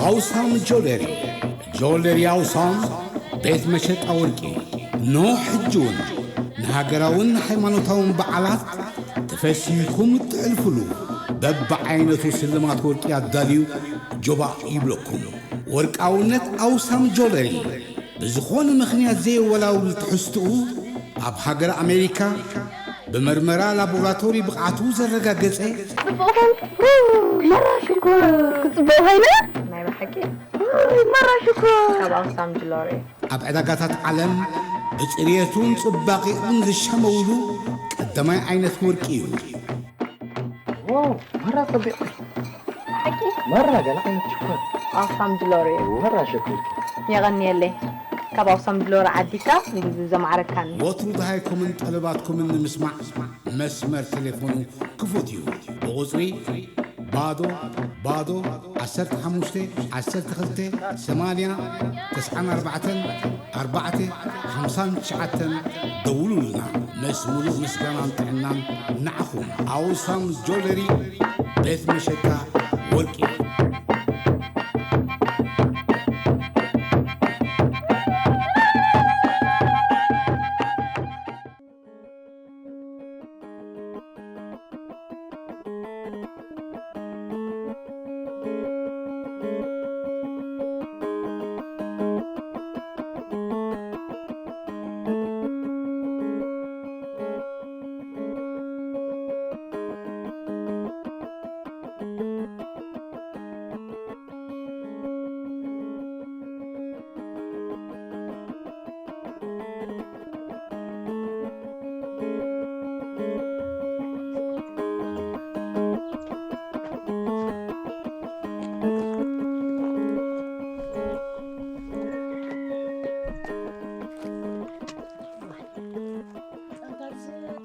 ኣውሳም ጆለሪ፣ ጆለሪ ኣውሳም፣ ቤት መሸጣ ወርቂ። ኖ ሕጂ እውን ንሃገራውን ሃይማኖታውን በዓላት ተፈሲህኩም እትሕልፉሉ በብዓይነቱ ስልማት ወርቂ ኣዳልዩ ጆባእ ይብለኩም። ወርቃውነት ኣውሳም ጆለሪ ብዝኾነ ምኽንያት ዘየወላውል ትሕዝትኡ ኣብ ሃገር ኣሜሪካ ብመርመራ ላቦራቶሪ ብቕዓቱ ዘረጋገጸ ጽቡቕ መራ ሽኮር ክጽቡቕ ኾይነ ናይ ብሓቂ መራ ሽኮር ካብ ኣውሳም ጅሎሪ ኣብ ዕዳጋታት ዓለም ብጽርየቱን ጽባቒኡን ዝሸመውሉ ቀዳማይ ዓይነት ወርቂ እዩ። ዋው መራ ጸቢቕ መራ ገለ ዓይነት ሽኮር ኣውሳም ጅሎሪ እዩ። መራ ሸኮር የቐንየለይ ካብ ኣውሳም ጅሎሪ ዓዲካ ንግዚ ዘማዕረካኒ። ወትሩ ደሃይኩምን ጠለባትኩምን ንምስማዕ መስመር ቴሌፎኑ ክፉት እዩ። ብቑጽሪ ባዶ ባዶ ዓሰርተ ሓሙሽተ ዓሰርተ ክልተ ሰማንያ ተስዓን ኣርባዕተን ኣርባዕተ ሓምሳን ትሽዓተን ደውሉልና። ምስ ሙሉእ ምስጋናን ጥዕናን ንዓኹም። ኣውሳም ጆለሪ ቤት መሸጣ ወርቂ።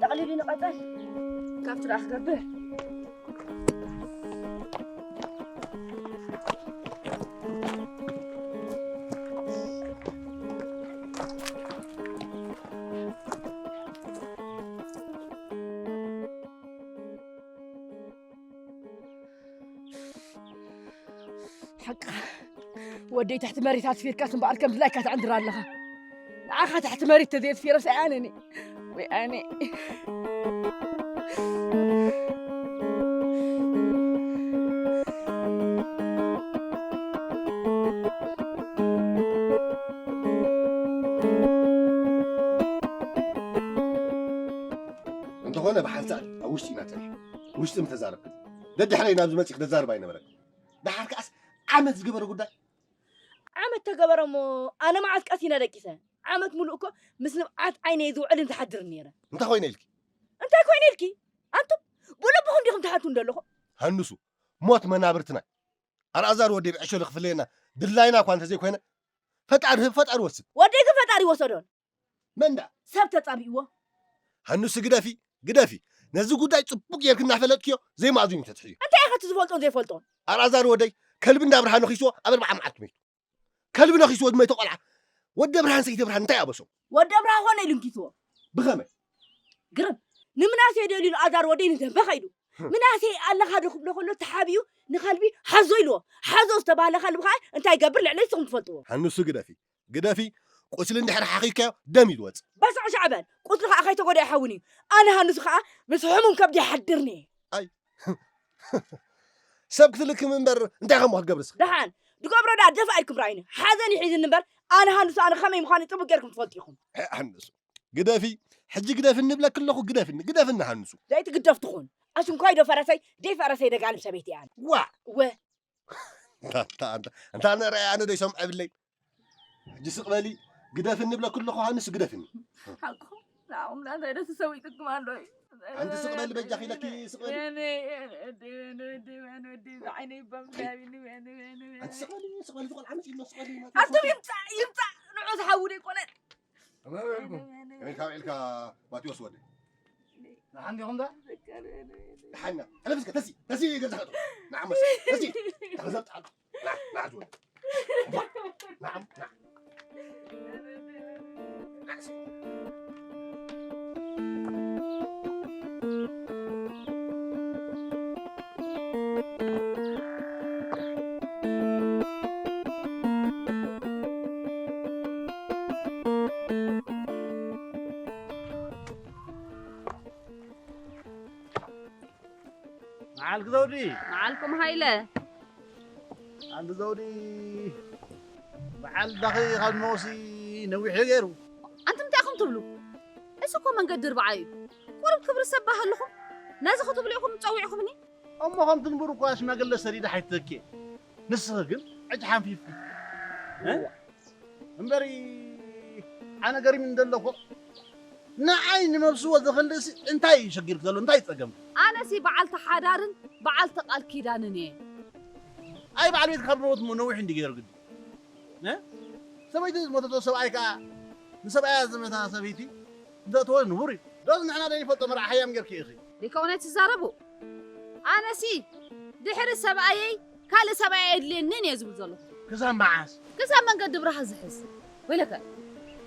ጠቕሊሉ ንቐጸል ካብቲ ደኣ ክገብር ሓቅኻ ወደይ ትሕቲ መሬት ኣስፊርካስ እምበኣር ከም ድላይካ ትዕንድር ኣለኻ። ንዓኻ ትሕቲ መሬት ተዘየስፊረስ ኣይ ኣነኒ ወይ ኣነ። እንተኾነ ብሓንሳእ ኣብ ውሽጢ ኢና ጸኒሕና ውሽጢ ምተዛረብክን ደድሕረይ ናብዚ መጺእ ክተዛርብ ኣይነበረክን ደሓር ከኣስ ዓመት ዝገበረ ጉዳይ ዓመት ተገበረ እሞ ኣነ መዓስ ቀሲነ ደቂሰ ዓመት ሙሉእ እኮ ምስ ንብዓት ዓይነይ ዝውዕልን ዝሓድርን ነይረ እንታይ ኮይነ ኢልኪ እንታይ ኮይነ ኢልኪ ኣንቱም ብልብኹም ዲኹም ትሓቱ እንደለኹ ሃንሱ ሞት መናብርትና ኣልኣዛር ወደይ ብዕሸሉ ክፍለየና ድላይና እኳ እንተዘይኮይነ ፈጣሪ ህብ ፈጣሪ ወስድ ወደይ ግን ፈጣሪ ይወሰዶን መን ደኣ ሰብ ተጻቢእዎ ሃኑሲ ግደፊ ግደፊ ነዚ ጉዳይ ጽቡቅ ጌርኪ እናፈለጥክዮ ዘይማእዙን እዩ ተትሕዝዮ እንታይ ኢኻ እቲ ዝፈልጦን ዘይፈልጦን ኣልኣዛር ወደይ ከልቢ እንዳብርሃ ነኺስዎ ኣብ ኣርብዓ መዓልቲ መይቱ ከልቢ ነኺስዎ ዝመይተ ቆልዓ ወዲ ብርሃን ሰይቲ ብርሃን እንታይ ኣበሶም ወዲ ብርሃ ኾነ ኢሉ እንኪስዎ ብኸመይ ግርም ንምናሴ ደልዩ ኣልኣዛር ወደይ ንደንበ ከይዱ ምናሴ ኣለኻ ዶ ክብሎ ከሎ ተሓቢኡ ንኸልቢ ሓዞ ኢልዎ ሓዞ ዝተባህለ ከልቢ ከዓ እንታይ ይገብር ልዕለይ ንስኹም ትፈልጥዎ ሃኑሲ ግደፊ ግደፊ ቁስሊ እንድሕር ሓኺካዮ ደም እዩ ዝወፅእ። በስዕ ሻዕ በል ቁስሊ ከዓ ከይተጎድአ ይሓውን እዩ። ኣነ ሃንሱ ከዓ ምስ ሕሙም ከብዲ ይሓድርኒ። ኣይ ሰብ ክትልክም እምበር እንታይ ከምኡ ክትገብርስ? ደሓን ድገብሮ ደኣ ደፋእ ኢልኩም ረኣዩኒ። ሓዘን እዩ ሒዝኒ እምበር ኣነ ሃንሱ ኣነ ከመይ ምዃኑ ጥቡቅ ጌርኩም ትፈልጡ ኢኹም። ሃንሱ ግደፊ ሕጂ ግደፍኒ እብለኪ ኣለኹ ግደፍኒ ግደፍኒ ሃንሱ። ዘይትግደፍ ትኹን ኣሽንኳይ ዶ ፈረሰይ ደይ ፈረሰይ ደጋልብ ሰበይቲ እያ ኣነ። ዋእ። እወ እንታ ንርኣይ ኣነ ዶ ይሰምዖ የብለይ ሕጂ ስቕ በሊ ግደፍኒ እብለኪ ኣለኹ ሃንስ ግደፍኒ ሓቅኹም ንዓኹም ዳኣ እንታይ ዶ ተሰዊጥኩም ኣሎ እዩ ኣንቲ ስቕ በሊ በጃኺ ኢለኪ ስቕ በሊ ወይኔ ወይኔ ወዲ ወይኔ ወዲ ወይኔ ወዲ ዓይነይ ባም ዳቢኒ ወይኔ ወይኔ ወይኔ ኣንቲ ስቕ በሊ ስቕ በሊ ዝቆልዓ መፂ ኣሎ ስቕ በሊ ኣንቱም ይምፃእ ይምፃእ ንዑ ዝሓውደ ይኮነን ከመይ ውዒልኩም? ከመይ ካብ ውዒልካ ማቴዎስ ወደይ? ደሓን ዲኹም ዶ? ደሓን ኢና። ሕለፍ እስከ ተሲ ተሲ ገዛኻ እቶ። ንዓ መሲ ተሲ ተኸዘብጥ ሓንቲ። ንዓ ንዓ ዝወደ። ንዓ ንዓ። መዓልኪ ዘውዲ። መዓልኩም ሃይለ። ኣንቲ ዘውዲ በዓል ዳኺ ካብ መወሲ ነዊሕ እዩ ገይሩ። ኣንቱም እንታይ ኢኹም ትብሉ? እዚ እኮ መንገዲ እርብዓ እዩ። ቁሩብ ክብሪ ሰብ ሃልኹም። ነዚ ክትብሉ ኢኹም ጸዊዕኹምኒ? እሞ ከም ትንብሩ እኳ ሽማግለ ሰዲዳ ሓይትተኪ። ንስኺ ግን ዕጭ ሓንፊፍኪ። እ? እምበሪ ኣነ ገሪምኒ ዘሎ እኮ ንዓይ ንመልስዎ ዘኽልእሲ እንታይ እዩ ሸጊርክ ዘሎ እንታይ እዩ ጸገም? ኣነሲ በዓልቲ ሓዳርን በዓልቲ ቃል ኪዳንን እየ። ኣይ በዓል ቤት ካብ ሞት ነዊሕ እንዲ ገይሩ ግዲ እ? ሰበይቲ ዝሞተቶ ሰብኣይ ከዓ ንሰብኣያ ዝመታ ሰበይቲ እንተእትዎ ንቡር እዩ። ዶስ ንሕና ደይፈልጦ መርዓ ሓያም ጌርኪ ኢኺ። ደይከ እውነት ትዛረቡ? ኣነሲ ድሕሪ ሰብኣየይ ካልእ ሰብኣይ ኣየድልየንን እየ ዝብል ዘሎ። ክሳብ መዓስ? ክሳብ መንገዲ ብርሃ ዝሕዝ። ወይለከ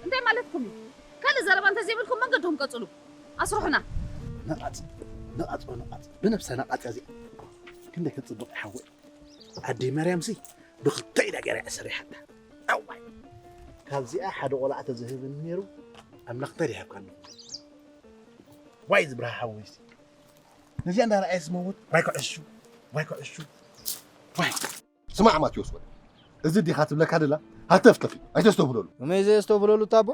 እንታይ ማለትኩም እዩ? ካልእ ዘረባ እንተዘይብልኩም መንገድኹም ቀጽሉ። ኣስርሑና። ነቓጽ ነቓጽ ነቓጽ ብነብሳ ነቓጽ እዚኣ ክንደይ ከጽብቕ ይሓወይ ኣደይ ማርያምሲ ብኽልተ ኢዳ ገይራ እያ ሰሪሓታ። ኣዋይ ካብዚኣ ሓደ ቆልዓ ተዝህብኒ ነይሩ ኣምላኽ እንታይ ድሃብካኒ። ዋይ ዝብርሃ ሓወይሲ ነዚኣ እንዳረኣየ ዝመውት ዋይ ክዕሹ ዋይ ክዕሹ ዋይ። ስማዕ ማቴዎስ ወደ እዚ ዲኻ ትብለካ ደላ ሃተፍተፍ እዩ ኣይተስተብህለሉ። ከመይ ዘየስተብህለሉ እታ ኣቦ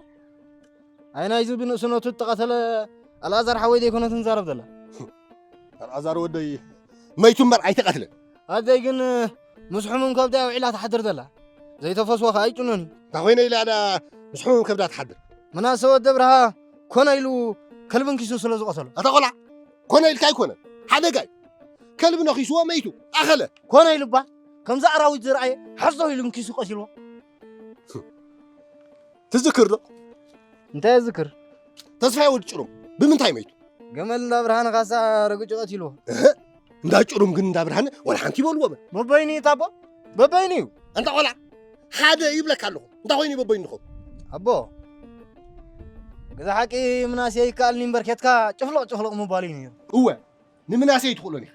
ኣይ ናይዚ ብንእስነቱ እተቐተለ ኣልኣዛር ሓወይ ዘይኮነት ንዛረብ ዘላ። ኣልኣዛር ወደይ መይቱ እምበር ኣይተቐትለን። ኣደይ ግን ምስ ሕሙም ከብዳ ውዒላ ትሓድር ዘላ ዘይተፈስወ ከኣ ኣይጭኖን እዩ። እንታ ኮይነ ኢላ ዳ ምስ ሕሙም ከብዳ ትሓድር። ምናሰ ወደ ብርሃ ኮነ ኢሉ ከልብን ኪሱ ስለ ዝቐተሎ። ኣታ ቆልዓ ኮነ ኢልካ ኣይኮነን ሓደጋ እዩ። ከልቢ ነኺስዎ መይቱ ኣኸለ። ኮነ ኢሉ እባ ከምዚ ኣራዊት ዝረኣየ ሓዞ ኢሉ ንኪሱ ቀሲልዎ። ትዝክር ዶ? እንታይ ዝክር? ተስፋዬ ወዲ ጭሩም ብምንታይ መይቱ? ገመል እንዳ ብርሃነ ካሳ ረግጩ ቀቲልዎ። እንዳ ጭሩም ግን እንዳ ብርሃነ ዋላ ሓንቲ ይበልዎ በል። በበይኑ እዩ ታቦ በበይኑ እዩ። ኣንታ ቆልዓ ሓደ ይብለካ ኣለኹ። እንታይ ኮይኑ እዩ በበይኑ ዝኸውን? ኣቦ ገዛ ሓቂ ምናሴ ይከኣልኒ እምበር ኬትካ ጭፍልቕ ጭፍልቕ ምባሉ እዩ ነይሩ። እወ ንምናሴ ኣይትኽእሎን ኢኻ።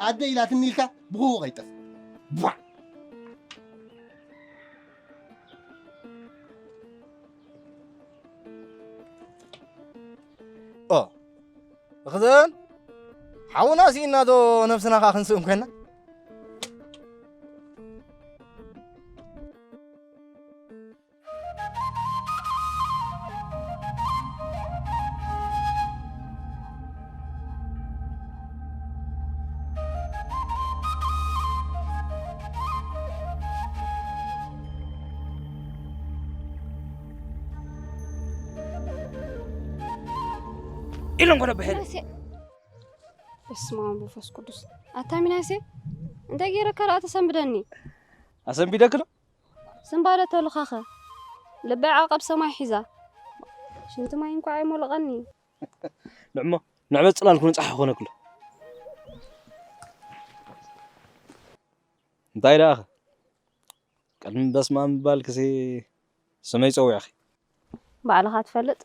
ኣደ ኢላትኒ ኢልካ ብኽቡቕ ኣይጠፍ። ቧዕ! ኦ እኽዘን ሓውና ስኢና ዶ ነብስና ኸዓ ክንስእን ኮይና? ኢሎም ኮነ ብሕል በስመ ኣብ መንፈስ ቅዱስ ኣታ ሚናሴ እንታይ ገይረካ ደኣ ተሰንብደኒ ኣሰንቢደክሎ ስንባደ ተልኻኸ ልበይ ዓቐብ ሰማይ ሒዛ ሽንቲ ማይ እንኳ ኣይሞልቐኒ ንዕሞ ንዕበት ጽላል ኩነ ጻሕ ኾነክሎ እንታይ ደኣኸ ቅድሚ በስመ ኣብ ምባልክሲ ስመይ ጸዊዕኺ። ባዕልኻ ትፈልጥ።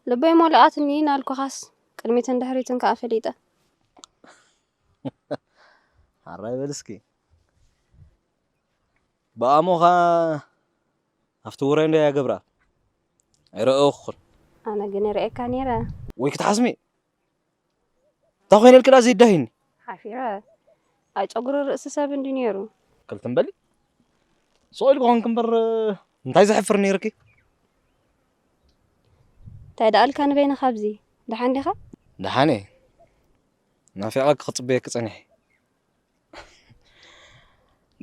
ልበይ ሞሊቓትኒ እናልኩኻስ ቅድሚትን ድሕሪትን ከኣ ፈሊጠ። ሓራይ በል እስኪ። ብኣሞኻ ኣብቲ ውራይ እንዶ ያገብራ ኣይረኣኹን። ኣነ ግን ርእየካ ነይረ። ወይ ክትሓስሚ እንታይ ኮይነ ኢልኪ ደኣ ዘይዳሂኒ ሓፊረ ኣይ ጨጉሪ ርእሲ ሰብ እንዲ ነይሩ ክልትም በሊ ስቕ ኢልኪ ኮንኪ እምበር እንታይ ዘሕፍር ነይርኪ እንታይ ደኣልካ ንበይንኻ ኣብዚ ደሓን ዲኻ ደሓነ ናፊቐኪ ክፅበየኪ ፀኒሐ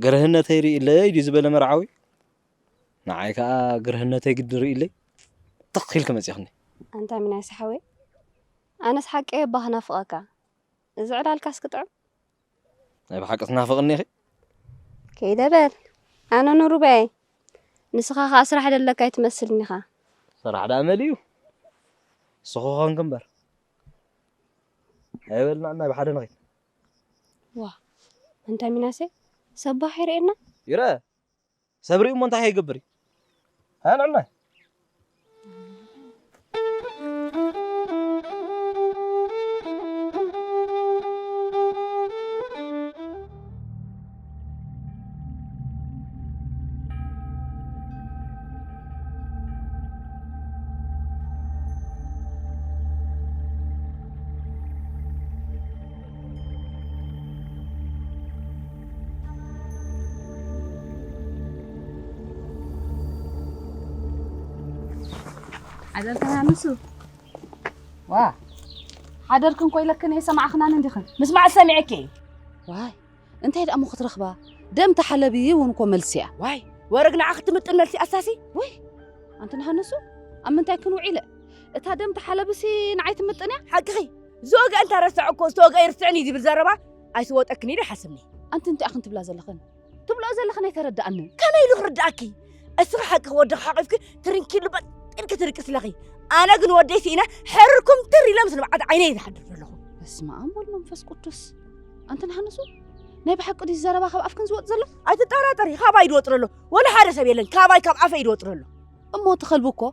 ግርህነተይ ርኢለይ ድዩ ዝበለ መርዓዊ ንዓይ ከዓ ግርህነተይ ግዲ ርኢለይ ትኽ ኢልኪ መፂኽኒ ኣንታ ሚናይ ሰሓወይ ኣነስ ሓቀይ እባ ክናፍቐካ እዚ ዕላልካስ ክጥዕም ናይ ብሓቂ ትናፍቕኒ ኢኺ ከይደ በል ኣነ ንሩባይ ንስኻ ኸዓ ስራሕ ደለካ ኣይትመስልን ኢኻ ስራሕ ደኣ መሊኡ ንስኹ ኾንክ እምበር ኣይበልና ናይ ብሓደ ንኺድ ዋ ኣንታ ሚናሴ ሰባሕ ይርእየና ይረአ ሰብ ርእዩ እሞ እንታይ ከይገብር እዩ ኣንዕናይ ሓደርክን ሃንሱ? ዋ፣ ሓደርክን ኮ ኢለክን እየ፣ ሰማዕኽናን እንዲኽን። ምስማዕ ሰሚዐኪ እየ። ዋይ፣ እንታይ ደኣ እሞ ክትረኽባ? ደም ተሓለቢ እውን እኮ መልሲ እያ። ዋይ፣ ወረግ ንዓ ክትምጥን መልሲ ኣሳሲ? ወይ፣ ኣንቲ ንሃንሱ፣ ኣብ ምንታይ ክንውዒለ? እታ ደም ተሓለብሲ ንዓይ ትምጥን እያ? ሓቅኺ፣ ዝወግአ እንተ ረስዐ እኮ ዝተወግአ ይርስዕን እዩ ዝብል ዘረባ ኣይስወጠክን ኢለ ይሓስብኒ። ኣንቲ እንታይ ኢኽን ትብላ ዘለኽን? ትብልኦ ዘለኽን ኣይተረድኣንን። ከመይ ኢሉ ክርድኣኪ? እስኺ ሓቂ ወድኺ ሓቂፍኪ ትርንኪሉ በጥ ኢልኪ ትርቂ ስለኺ። ኣነ ግን ወደይ ስኢነ ሕርኩም ትር ኢለ ምስ ንብዓት ዓይነይ ዝሓድር ዘለኹ። በስመ ኣብ ወልድ መንፈስ ቅዱስ። ኣንቲ ንሃንሱ፣ ናይ ብሓቂ ድዩ ዘረባ ካብ ኣፍክን ዝወጽእ ዘሎ? ኣይትጠራጠሪ፣ ካባይ ድወጽእ ዘሎ ወላ ሓደ ሰብ የለን። ካባይ ካብ ኣፈይ ድወጽእ ዘሎ። እሞ እቲ ከልቢ እኮ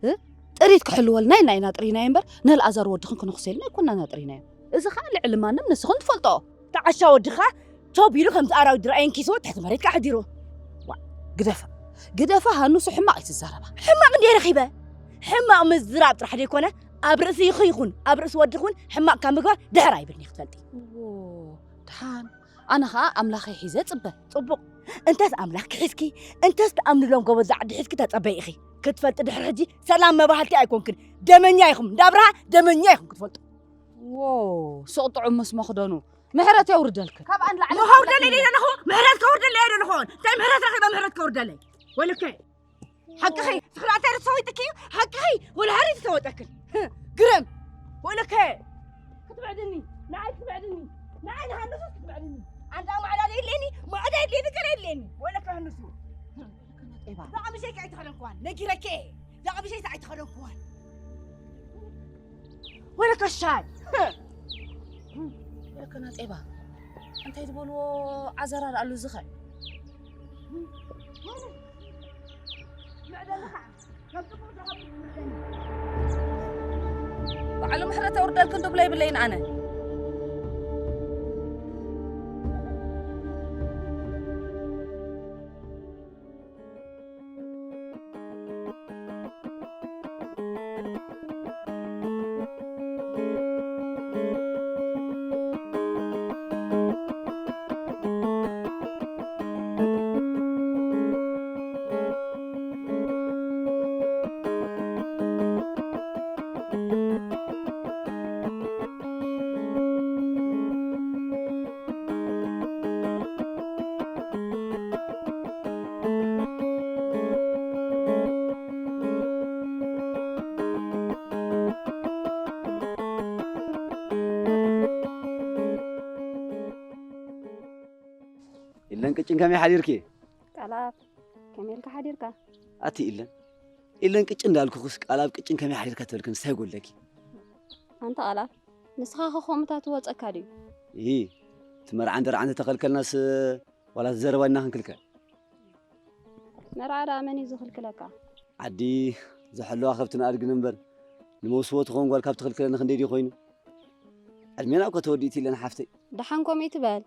እ? ጥሪት ክሕልወልና ኢና ኢና ጥሪናዮ እምበር፣ ነልኣዛር ወድኽን ክነኽሰልና ኣይኮንና ኢና ጥሪናዮ። እዚ ኸኣ ልዕሊ ማንም ንስኽን ትፈልጦ። ተዓሻ ወድኻ ቶብ ኢሉ ከምቲ ኣራዊት ድረኣየን ኪስዎ ትሕቲ መሬት ከኣ ኣሕዲርዎ። ዋ፣ ግደፋ። ግደፋ ሃኑሱ፣ ሕማቕ እዩ ትዛረባ። ሕማቕ እንድየ ረኺበ። ሕማቕ ምዝራብ ጥራሕ ዘይኮነ፣ ኣብ ርእሲ ይኹ ይኹን ኣብ ርእሲ ወድኽውን ሕማቕ ካብ ምግባር ድሕር ኣይብልን እየ ክትፈልጢ። ዎ፣ ደሓን። ኣነ ኸኣ ኣምላኸይ ሒዘ ጽበ። ጽቡቕ። እንተስ ኣምላኽ ክሒዝኪ፣ እንተስ ትኣምንሎም ጎበዝ ዓዲ ሒዝኪ ተጸበይ ኢኺ። ክትፈልጢ ድሕሪ ሕጂ ሰላም መባህልቲ ኣይኮንክን። ደመኛ ኢኹም። እንዳ ኣብርሃ ደመኛ ኢኹም ክትፈልጡ። ዎ፣ ሱቕ ጥዑም ምስ መኽደኑ ምሕረት የውርደልክን። ካብኣ ንላዕሊ ከውርደለይ ደለኹ፣ ምሕረት ከውርደለይ ደለኹ። እንታይ ምሕረት ረኺበ ምሕረት ከውርደለይ? ወልከ ሓቅኺ፣ ስኽራተ ርሰው ይጥኪ፣ ሓቅኺ፣ ወላ ሃሪ ትተወጠክን። ግረም፣ ወለከ ክትብዕድኒ፣ ንዓይ ክትብዕድኒ፣ ንዓይ ንሃንሱ ክትብዕድኒ። ኣንዳ ማዕዳ የድልየኒ፣ ማዕዳ የድልየኒ፣ ገለ የድልየኒ። ወለከ ሃንሱ። ጤባ። ዛዕብሸይ ከ ኣይተኸደንኩዋን፣ ነጊረከ። ዛዕብሸይ ከ ኣይተኸደንኩዋን። ወለከ ሻይ። ወለከ ናጤባ። እንታይ ዝበልዎ ዓዘራር ኣሉ ዝኸ? ባዕሉ ምሕረት ኣውርደልክን ትብሎ ይብለይን ኣነ። ኢለን ቅጭን ከመይ ሓዲርኪ? ቃላብ ከመይ ኢልካ ሓዲርካ? ኣቲ ኢለን፣ ኢለን ቅጭን እንዳልኩኽስ ቃላብ ቅጭን ከመይ ሓዲርካ ትበልክን እንታይ ጎለኪ? ኣንታ ቃላብ ንስኻ ከ ከምኡ ትወጸካ ድዩ? ኢ፣ እቲ መርዓ እንተ ደኣ እንተተኸልከልናስ ዋላ ዘረባ ኢና ክንክልከል። መርዓ ደኣ መን እዩ ዝኽልክለካ? ዓዲ ዝሕልዋ ከብትን ኣድግን እምበር ንመውስቦ ትኸውን ጓል ካብ ትኽልክለኒ ክንደይ ድዩ ኮይኑ? ዕድሜና እኮ ተወዲኡ ኢለን ሓፍተይ። ደሓን ከምኡ ይትበል።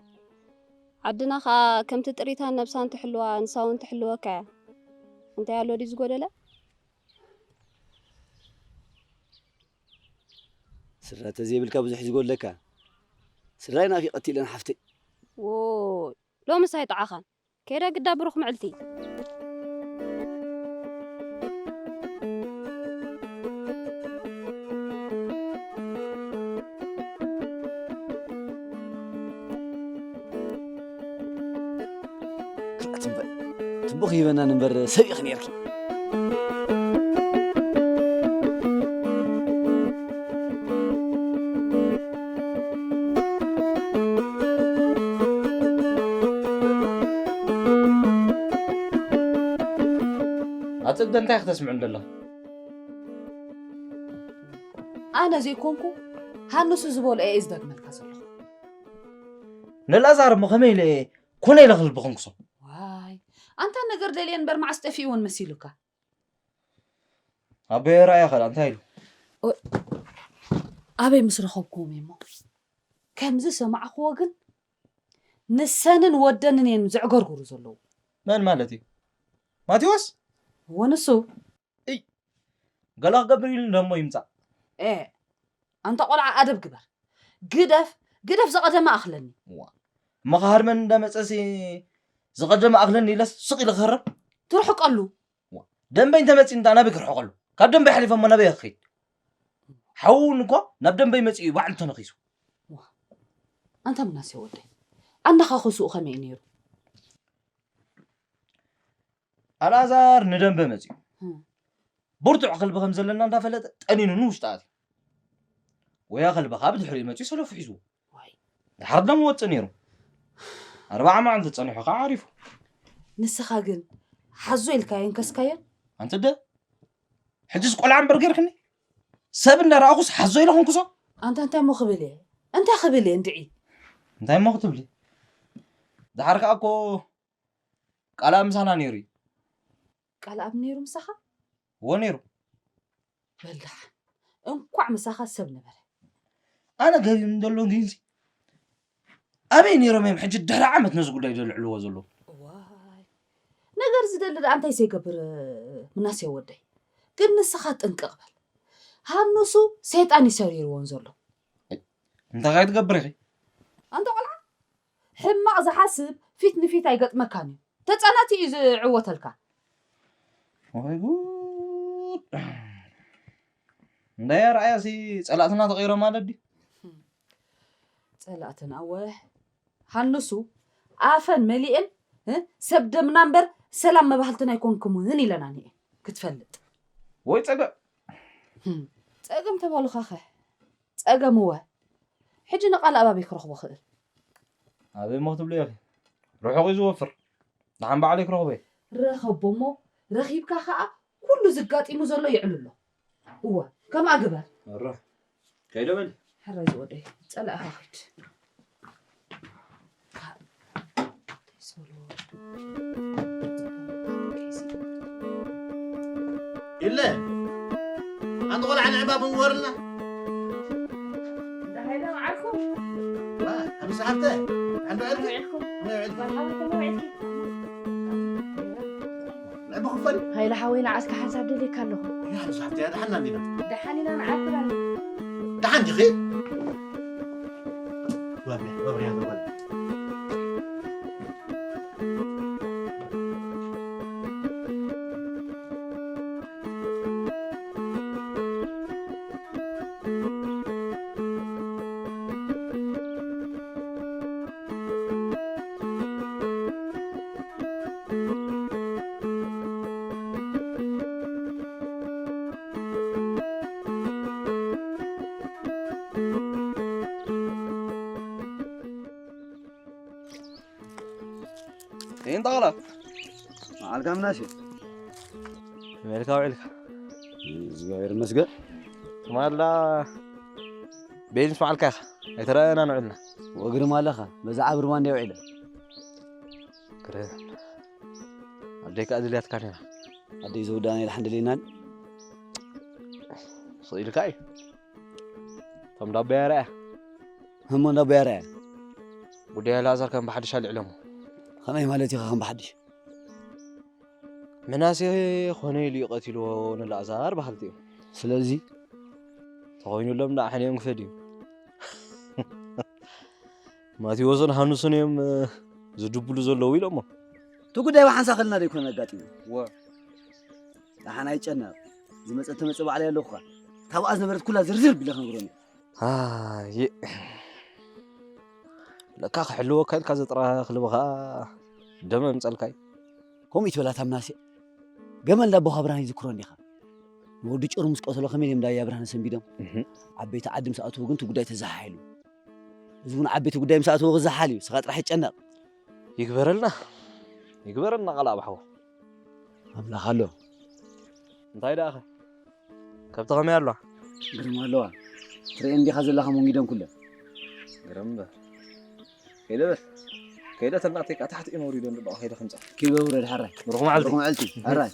ዓድና ኸኣ ከምቲ ጥሪታን ነብሳን ትሕልዋ ንሳ እውን ትሕልወካ እያ። እንታይ ኣሎ ድዩ ዝጎደለ? ስድራ ተዘይብልካ ብዙሕ እዩ ዝጎድለካ። ስድራይ ናፊቐት ኢለን ሓፍተይ። ዎይ፣ ሎምስ ኣይጠዓኻን። ከይደ ግዳ ብሩኽ ምዕልቲ። ክልኣት እምበር ትቡኽ ይበናን እምበር ሰብ ኢኺ ነይርኪ። ኣጽብደ እንታይ ክተስምዑ እንደለኹ? ኣነ ዘይኮንኩ ሃንሱ ዝበሎ እየ ዝደግመልካ ዘለኹ። ንላዛር እሞ ከመይ ኢለ እየ ኮነ ኢለ ክልቢ ከንክሶ? ዋይ፣ ኣንታ ነገር ደልየ እምበር መዓስ ጠፊእዎን መሲሉካ? ኣቦየ ራእያ ኸዳ እንታይ ኢሉ? ኦ-፣ ኣበይ ምስ ረኸብክዎም እሞ? ከም ዝሰማዕክዎ ግን ንሰንን ወደንን እዮም ዘዕገርግሩ ዘለዉ። መን ማለት እዩ? ማቴዎስ? እወ ንሱ። እይ፣ ገለ ክገብር ኢሉ እንዶ እሞ ይምጻእ። ኤ፣ ኣንታ ቆልዓ ኣደብ ግበር። ግደፍ፣ ግደፍ ዝቐደመ ኣኽለኒ። እዋ፣ እሞ ክሃርመኒ እንዳመጸሲ ዝቐደመ ኣኽለኒ ኢለስ ስቕ ኢለ ክህረም? ትርሕቀሉ። እዋ፣ ደንበይ እንተመጺኡ እንዳ ናበይ ክርሕቀሉ? ካብ ደንበ ሓሊፎ እሞ ናበይ ክኸይድ? ሓው እውን እኮ ናብ ደንበ ይመጽእ እዩ ባዕሉ ተነኺሱ። ኣንታ ምናሴ ወደይ፣ ኣንዳኻ ክስኡ ከመይ እዩ ነይሩ? ኣልኣዛር ንደንበ መጺኡ። እም። ብርቱዕ ከልቢ ከም ዘለና እንዳፈለጠ ጠኒኑ ንውሽጢ ኣትዩ። ወያ ከልቢ ከኣ ብድሕሪኡ መጺኡ ሰለፉ ሒዝዎ። ዋይ። ድሓር ደም ወጽእ ነይሩ። ኣርባዓ መዓልቲ ጸኒሑ ከኣ ዓሪፉ። ንስኻ ግን ሓዞ ኢልካዮ እንከስካዮ? ኣንተ ደ ሕጅስ ቆልዓ እምበር ጌርክኒ። ሰብ እንዳረኣኹስ ሓዞ ኢለ ኾንኩሶ። ኣንታ እንታይ እሞ ክብል እየ? እንታይ ክብል እየ እንድዒ? እንታይ እሞ ክትብሊ? ድሓር ከኣ እኮ ቃልኣብ ምሳና ነይሩ እዩ። ቃልኣብ ነይሩ ምሳኻ? እዎ ነይሩ። በል ደሓን። እንኳዕ ምሳኻ ሰብ ነበረ። ኣነ ገቢም ዘሎ ግንሲ ኣበይ ነይሮም እዮም ሕጂ ድሕሪ ዓመት ነዚ ጉዳይ ዘልዕልዎ ዘለዉ? እዋይ። ነገር ዝደሊ ደኣ እንታይ ዘይገብር ምናሴ ወደይ። ግን ንስኻ ጥንቅቕ በል። ሃኑሱ ሰይጣን እዩ ሰሪርዎን ዘሎ። እንታይ ከይትገብር ኢኺ? ኣንታ ቆልዓ ሕማቕ ዝሓስብ ፊት ንፊት ኣይገጥመካን እዩ። ተጻናቲ እዩ ዝዕወተልካ። ወይ ጉድ! እንዳያ ረኣያሲ ጸላእትና ተቐይሮም ማለት ድዩ? ጸላእትና እወ። ሃንሱ ኣፈን መሊኤን፣ እ፣ ሰብ ደምና እምበር ሰላም መባህልትን ኣይኮንኩምን ኢለና ንኤ ክትፈልጥ። ወይ ጸገም። ህም፣ ጸገም ተባሉኻኸ? ጸገም እወ። ሕጂ ንቓል ኣባበይ ክረኽቦ ክእል? ኣበይ እሞ ክትብሉ ኢኺ? ርሑቕ እዩ ዝወፍር። ንሓን ባዕለይ ክረኽቦ እየ። ረኸቦ እሞ ረኺብካ ኸኣ ኩሉ ዝጋጢሙ ዘሎ የዕልሎ። እወ፣ ከምኣ ግበር። ኣረ፣ ከይደ በል። ሕራይ ዝወደይ፣ ጸላእኻ ኺድ። ኢለ፣ ኣንቲ ቆልዓ ንዕባ ብምወርልና። እንዳ ሃይለ መዓልኩም። ዋ፣ ኣምስ ሓብተ፣ ሓንዶ ዕልኪ? መውዒልኩም። መውዒልኪ። መርሓባ መውዒልኪ። ንዕባ ክፈል። ሃይለ ሓወይ፣ ንዓስካ ሓንሳብ ደልየካ ኣለኹ። ያ፣ ኣምስ ሓብተ፣ ያ፣ ደሓና እንዲና? ደሓን ኢና፣ ንዓርፍ ኣለና። ደሓን ዲኺ? ወብሪ፣ ወብሪ፣ ወብሪ። እንታ ቐላ? መዓልካ ምናሴ? ከመይ ኢልካ ውዒልካ? እግዚኣብሔር ይመስገን። ትማላ ቤት ምስ በዓልካ ኢኻ። ኣይተረኣየናን ውዒልና። ወግርም ኣለኻ። በዛ ዓብርማ እንድየ ውዒለ። ግርም። ኣደይ ከኣ ደልያትካ ነይራ። ኣደይ ዘውዳእና ኢላ ሓንደለይናን። ስቕ ኢልካ እዩ። እቶም ዳቦ ያረኣያ። ህሞ ዳቦ ያረኣያ። ጉዳይ ኣልኣዛር ከም ብሓድሽ ኣልዕሎሞ። ከመይ ማለት ኢኻ ከም ብሓድሽ? ምናሴ ኾነ ኢሉ እዩ ቀቲልዎ ንኣልኣዛር በሃልቲ እዮም። ስለዚ? ተኾይኑሎም ደኣ ሕንዮም ክፈድ እዩ። ማቴዎስን ሃኑስን እዮም፣ እ፣ ዝድብሉ ዘለዉ ኢሎሞ። እቲ ጉዳይ ብሓንሳ ከልና ዶ ኣይኮነን ኣጋጢሙ? ወ። ደሓን ኣይጨነቕ። ዝመጸ ተመጸ ባዕለይ ኣለኹኻ። ካብኣ ዝነበረት ኩላ ዝርዝር ቢለ ክነግሮም እየ። ኣየ። ለካ ክሕልወካ ኢልካ ዘጥራኻ ክልቢ ኸኣ ደም ኣምጸልካ እዩ። ከምኡ ይትበላ እታ ምናሴ። ገመል ዳቦኻ ብርሃን ይዝክሮ እንዲኻ። ንወዲ ጭሩ ምስ ቀተሎ ከመይ ድዮም ዳያ ብርሃን ሰንቢዶም? እህ። ዓበይቲ ዓዲ ምስ ኣተዉ ግን እቲ ጉዳይ ተዘሓሒሉ። እዚ እውን ዓበይቲ ጉዳይ ምስ ኣተዎ ክዘሓል እዩ። ስኻ ጥራሕ ይጨነቕ። ይግበረልና። ይግበረልና ቃል ኣብ ሓው። ኣምላኽ ኣሎ። እንታይ ደኣኸ? ከብቲ ከመይ ኣለዋ? ግርማ ኣለዋ። ትርእየን ዲኻ ዘለኻ መንጊደን ኩለን። ግርም እምበር። ከይደ በል። ከይደ ተናእተይ ከኣ ታሕቲ እየን ወሪደን ደለዋ፣ ከይደ ክምጻ። ኪበ ውረድ ሓራይ። ብሩኽ መዓልቲ። ብሩኽ መዓልቲ። ሓራይ።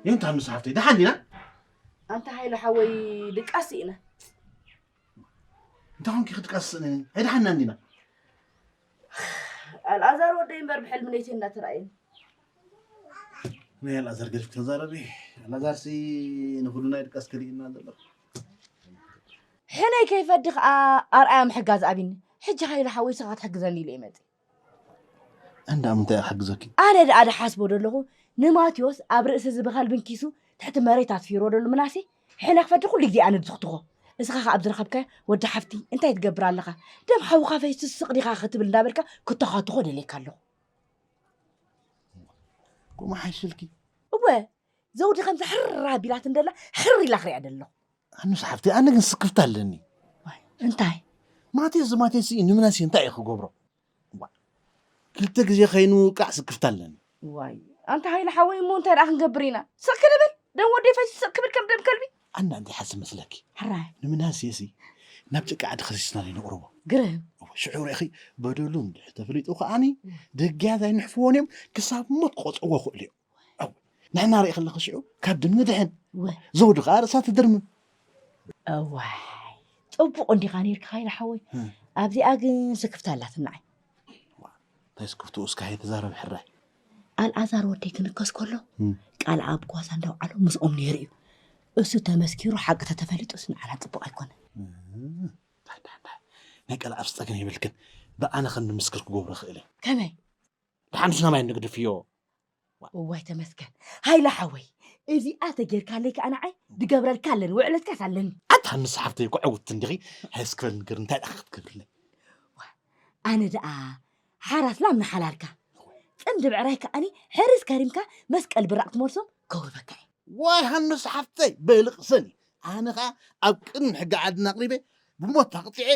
የንታ ምስ ሓፍተይ፣ ደሓን ዲና? ኣንታ ሃይለ ሓወይ፣ ድቃስ ስኢነ። እንታይ ኾንኪ ክትቃስኒ? ኣይደሓንናን ዲና? ኣልኣዛር ወደይ እምበር ብሕልሚ ለይቲ እናተራእየኒ። ናይ ኣልኣዛር ገዲፍኪ ተዛረቢ። ኣልኣዛርሲ ንኹሉ ናይ ድቃስ ከሊእና ዘሎ። ሕነይ ከይፈዲ ኸኣ ኣርኣያ ምሕጋዝ ኣቢኒ። ሕጂ ሃይለ ሓወይ ንስኻ ክትሕግዘኒ ኢለ እየ መፂእ። እንዳ ምንታይ ክሕግዘኪ? ኣነ ደኣ ድሓስቦ ዘለኹ ንማቴዎስ ኣብ ርእሲ እዚ ብኸልብን ኪሱ ትሕቲ መሬት ኣትፊርዎ ደሉ ምናሴ ሕነ ክፈዲ ኩሉ ግዜ ኣነ ዝኽትኾ። እስኻ ኸኣ ኣብ ዝረኸብካዮ ወዲ ሓፍቲ እንታይ ትገብር ኣለኻ? ደም ሓውኻ ፈይሱ ስቕ ዲኻ ክትብል እንዳበልካ ክተኻትኾ ደልየካ ኣለኹ። ከምኡ ሓይሽልኪ? እወ ዘውዲ ከምዚ ሕር ኣቢላት እንደላ ሕር ኢላ ክሪኣ ደለኹ። ኣኑስ ሓፍቲ ኣነ ግን ስክፍታ ኣለኒ። እንታይ? ማቴስ ዝማቴስ እዩ ንምናሲ እንታይ እዩ ክገብሮ? ክልተ ግዜ ከይኑ ቃዕ ስክፍታ ኣለኒ። ዋይ ኣንታ ሃይለ ሓወይ እሞ እንታይ ደኣ ክንገብር ኢና? ስቕ ክንብል ደም ወደይ ፈይሱ ስቕ ክብል ከም ደም ከልቢ። ኣና እንታይ ሓስብ መስለኪ? ሕራይ ንምናሴሲ ናብ ጭቃ ዓዲ ከሲስና ነይንቕርቦ። ግርም ሽዑ ርኢኺ በደሉ እንድሕ ተፈሊጡ ከዓኒ ደግያት ኣይንሕፍዎን እዮም ክሳብ ሞት ክቐፅዕዎ ክእሉ እዮም። ንሕና ርኢ ከለኺ ሽዑ ካብ ድም ንድሕን። ዘውዲ ከዓ ርእሳ ትድርምም። እዋይ ፅቡቕ እንዲኻ ነይርካ ሃይለ ሓወይ። ኣብዚኣ ግን ስክፍታ ኣላትናዓይ። እንታይ ስክፍትኡ እስካ ተዛረብ ሕራይ። ኣልኣዛር ወደይ ክንከስ ከሎ ቃል ኣብ ጓሳ እንዳውዓሎ ምስኦም ነይሩ እዩ። እሱ ተመስኪሩ ሓቂ ተተፈሊጡስ ንዓና ፅቡቕ ኣይኮነን። ናይ ቀልኣብ ስጠገን የብልክን። ብኣነ ከም ንምስክር ክገብሮ ክእል እየ። ከመይ? ድሓን ንሱ ናማይ ንግድፍዮ። እዋይ ተመስገን ሃይለ ሓወይ፣ እዚኣ ተጌርካለይ ከኣ ንዓይ ድገብረልካ ኣለኒ፣ ውዕለትካስ ኣለኒ። ኣታ ንስ ሓፍተይ እኮ ዕውትቲ እንዲኺ፣ ሃይስክረል ንገር እንታይ ደኣ ክትገብርለይ? ኣነ ደኣ ሓራስ ላም ንሓላልካ፣ ጽምዲ ብዕራይ ከኣኒ ሕርስ ከሪምካ መስቀል ብራቕ ትመልሶ ከውህበካ እየ። ዋይ ሃኑስ ሓፍተይ በልቕሰኒ፣ ኣነ ኸኣ ኣብ ቅድሚ ሕጊ ዓድና ኣቕሪበ ብሞት ኣቕጺዐ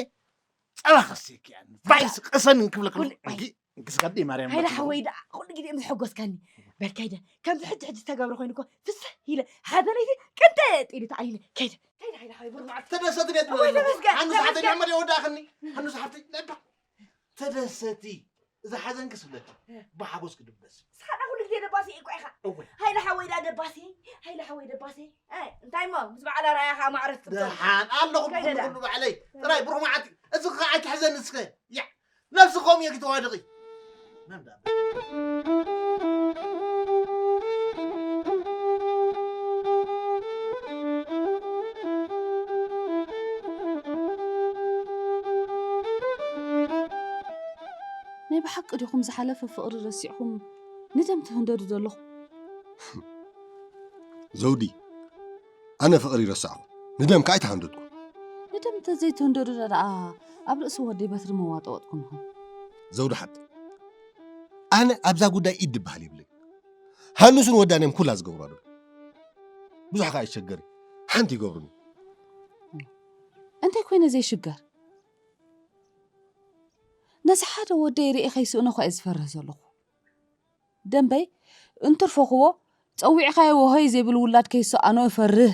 ጸባ ከስየኪ እያ። ባይስ ቅሰኒ እንክብለክ እንክስካዲ ማርያም ሃይለ ሓወይ ደኣ ኩሉ ግዜ ምስ ሕጎስካኒ በል ከይደ ከምዚ ሕጂ ሕጂ ዝተገብረ ኮይኑ እኮ ፍስህ ኢለ ሓዘነይቲ ቅንጠጥ ኢሉ ተኣሊለ ከይደ ከይደ ሃይለ ሓወይ ብርማዓት ተደሰት ቤት ኣነ ሰዓተይ ንዕመድ የወዳእኽኒ ሃኑስ ሓፍተይ ነባ ተደሰቲ እዛ ሓዘንኪ ስብለኪ ብሓጎስ ክድበስ ንስኻ ኩሉ ግዜ ደባሲ እኮ ኢኻ እወ ሃይለ ሓወይ ደኣ ደባሲ ሃይለ ሓወይ ደባሲ እንታይ እሞ ምስ በዓል ኣራያ ኸዓ ማዕረት ትብሎ ደሓን ኣለኹ ከይደ ብኩሉ ደኣ። ኩሉ ባዕለይ ጥራይ ብሩኽ መዓልቲ እዚ ኸዓ ኣይትሕዘኒ እስኸ ያ ነብስኹም እየ ክተዋድቒ ናይ ብሓቂ ዲኹም ዝሓለፈ ፍቕሪ ረሲዕኹም ንደም ትህንደዱ ዘለኹም? ዘውዲ፣ ኣነ ፍቕሪ ረሳዕኹ፣ ንደም ከኣ ኣይተሃንደድኩ። ንደም እንተዘይትህንደዱ ደኣ ኣብ ርእሲ ወደይ በትሪ መዋጠወጥኩም ኢኹም። ዘውዲ ሓብቲ፣ ኣነ ኣብዛ ጉዳይ ኢድ ድበሃል የብለይ። ሃንሱን ወዳን እዮም ኩላ ዝገብሩ ኣለዉ። ብዙሕ ከኣ ይሸገር እዩ። ሓንቲ ይገብሩኒ። እንታይ ኮይነ ዘይሽገር? ነዚ ሓደ ወደይ ርእየ ከይስእኖ እኳ እየ ዝፈርህ ዘለኹ። ደንበይ እንትርፎ ክቦ ጸዊዕካዮ ወሆይ ዘይብል ውላድ ከይሰኣኖ እፈርህ።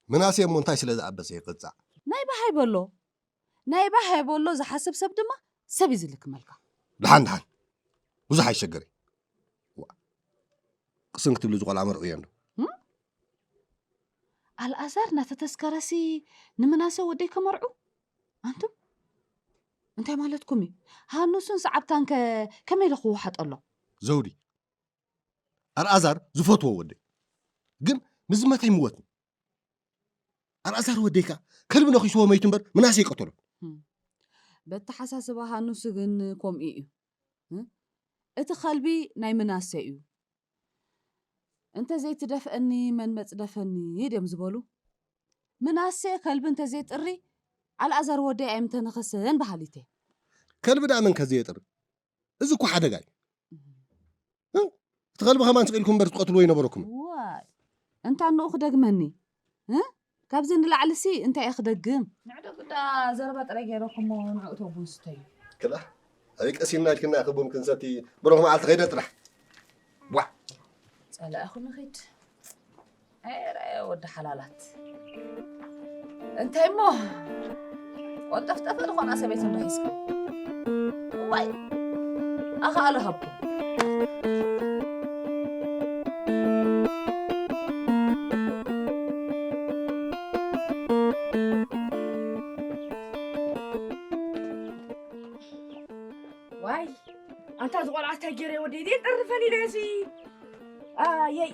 ምናሴ እሞ እንታይ ስለ ዝኣበሰ ይቕጻዕ? ናይ በሃይ በሎ ናይ በሃይ በሎ ዝሓስብ ሰብ ድማ ሰብ እዩ ዝልክመልካ። ደሓን ደሓን ብዙሕ ኣይሸገር። ቅስን ክትብሉ ዝቆልዓ መርዑ እዮም ዶ? ኣልኣዛር እናተተስከረሲ ንምናሴ ወደይ ከመርዑ? ኣንቱም እንታይ ማለትኩም እዩ? ሃኑስን ሰዓብታን ከ ከመይ ኢሉ ክወሓጠሎም? ዘውዲ ኣልኣዛር ዝፈትዎ ወደይ ግን ምስ ዝመተ ይምወት። ኣልኣዛር ወደይካ ከልቢ ነኺስዎ መይቱ እምበር ምናሴ ይቀተሎ። በተሓሳስባ ሃኑስ ግን ከምኡ እዩ። እቲ ከልቢ ናይ ምናሴ እዩ። እንተዘይትደፍአኒ መን መጽደፈኒ ድዮም ዝበሉ? ምናሴ ከልቢ እንተዘይጥሪ ኣልኣዛር ወደይ ኣይምተነኸሰን በሃሊት እየ። ከልቢ ደኣ መን ከዘየጥሪ? እዚ እኮ ሓደጋ እዩ። እቲ ከልቢ ከማን ስቕ ኢልኩም እምበር ትቐትልዎ ይነበረኩም። ዋይ እንታ ንኡ ክደግመኒ እ? ካብዚ ንላዕልሲ እንታይ እየ ክደግም? ንዕደጉ ዳ ዘረባ ጥራይ ገይረኩሞ ንዕኡ ተቡን ስተዩ። ክላ ኣበይ ቀሲንና ኢልክና ኢኺ ቡን ክንሰቲ ብሩኽ መዓልቲ ኸይደ ጥራሕ። ዋ ጸላእኹ ንኺድ። ኤረ ወዲ ሓላላት እንታይ እሞ ቆንጠፍጠፈ ዝኾና ሰበይቲ እንዶ ሒዝካ ዋይ ኣኻእሎ ሃብኩም ዋይ ኣንታ ዝቆልዓ እንታይ ገይረ ወደይ ደይ ጠርፈን ኢለሲ ኣየይ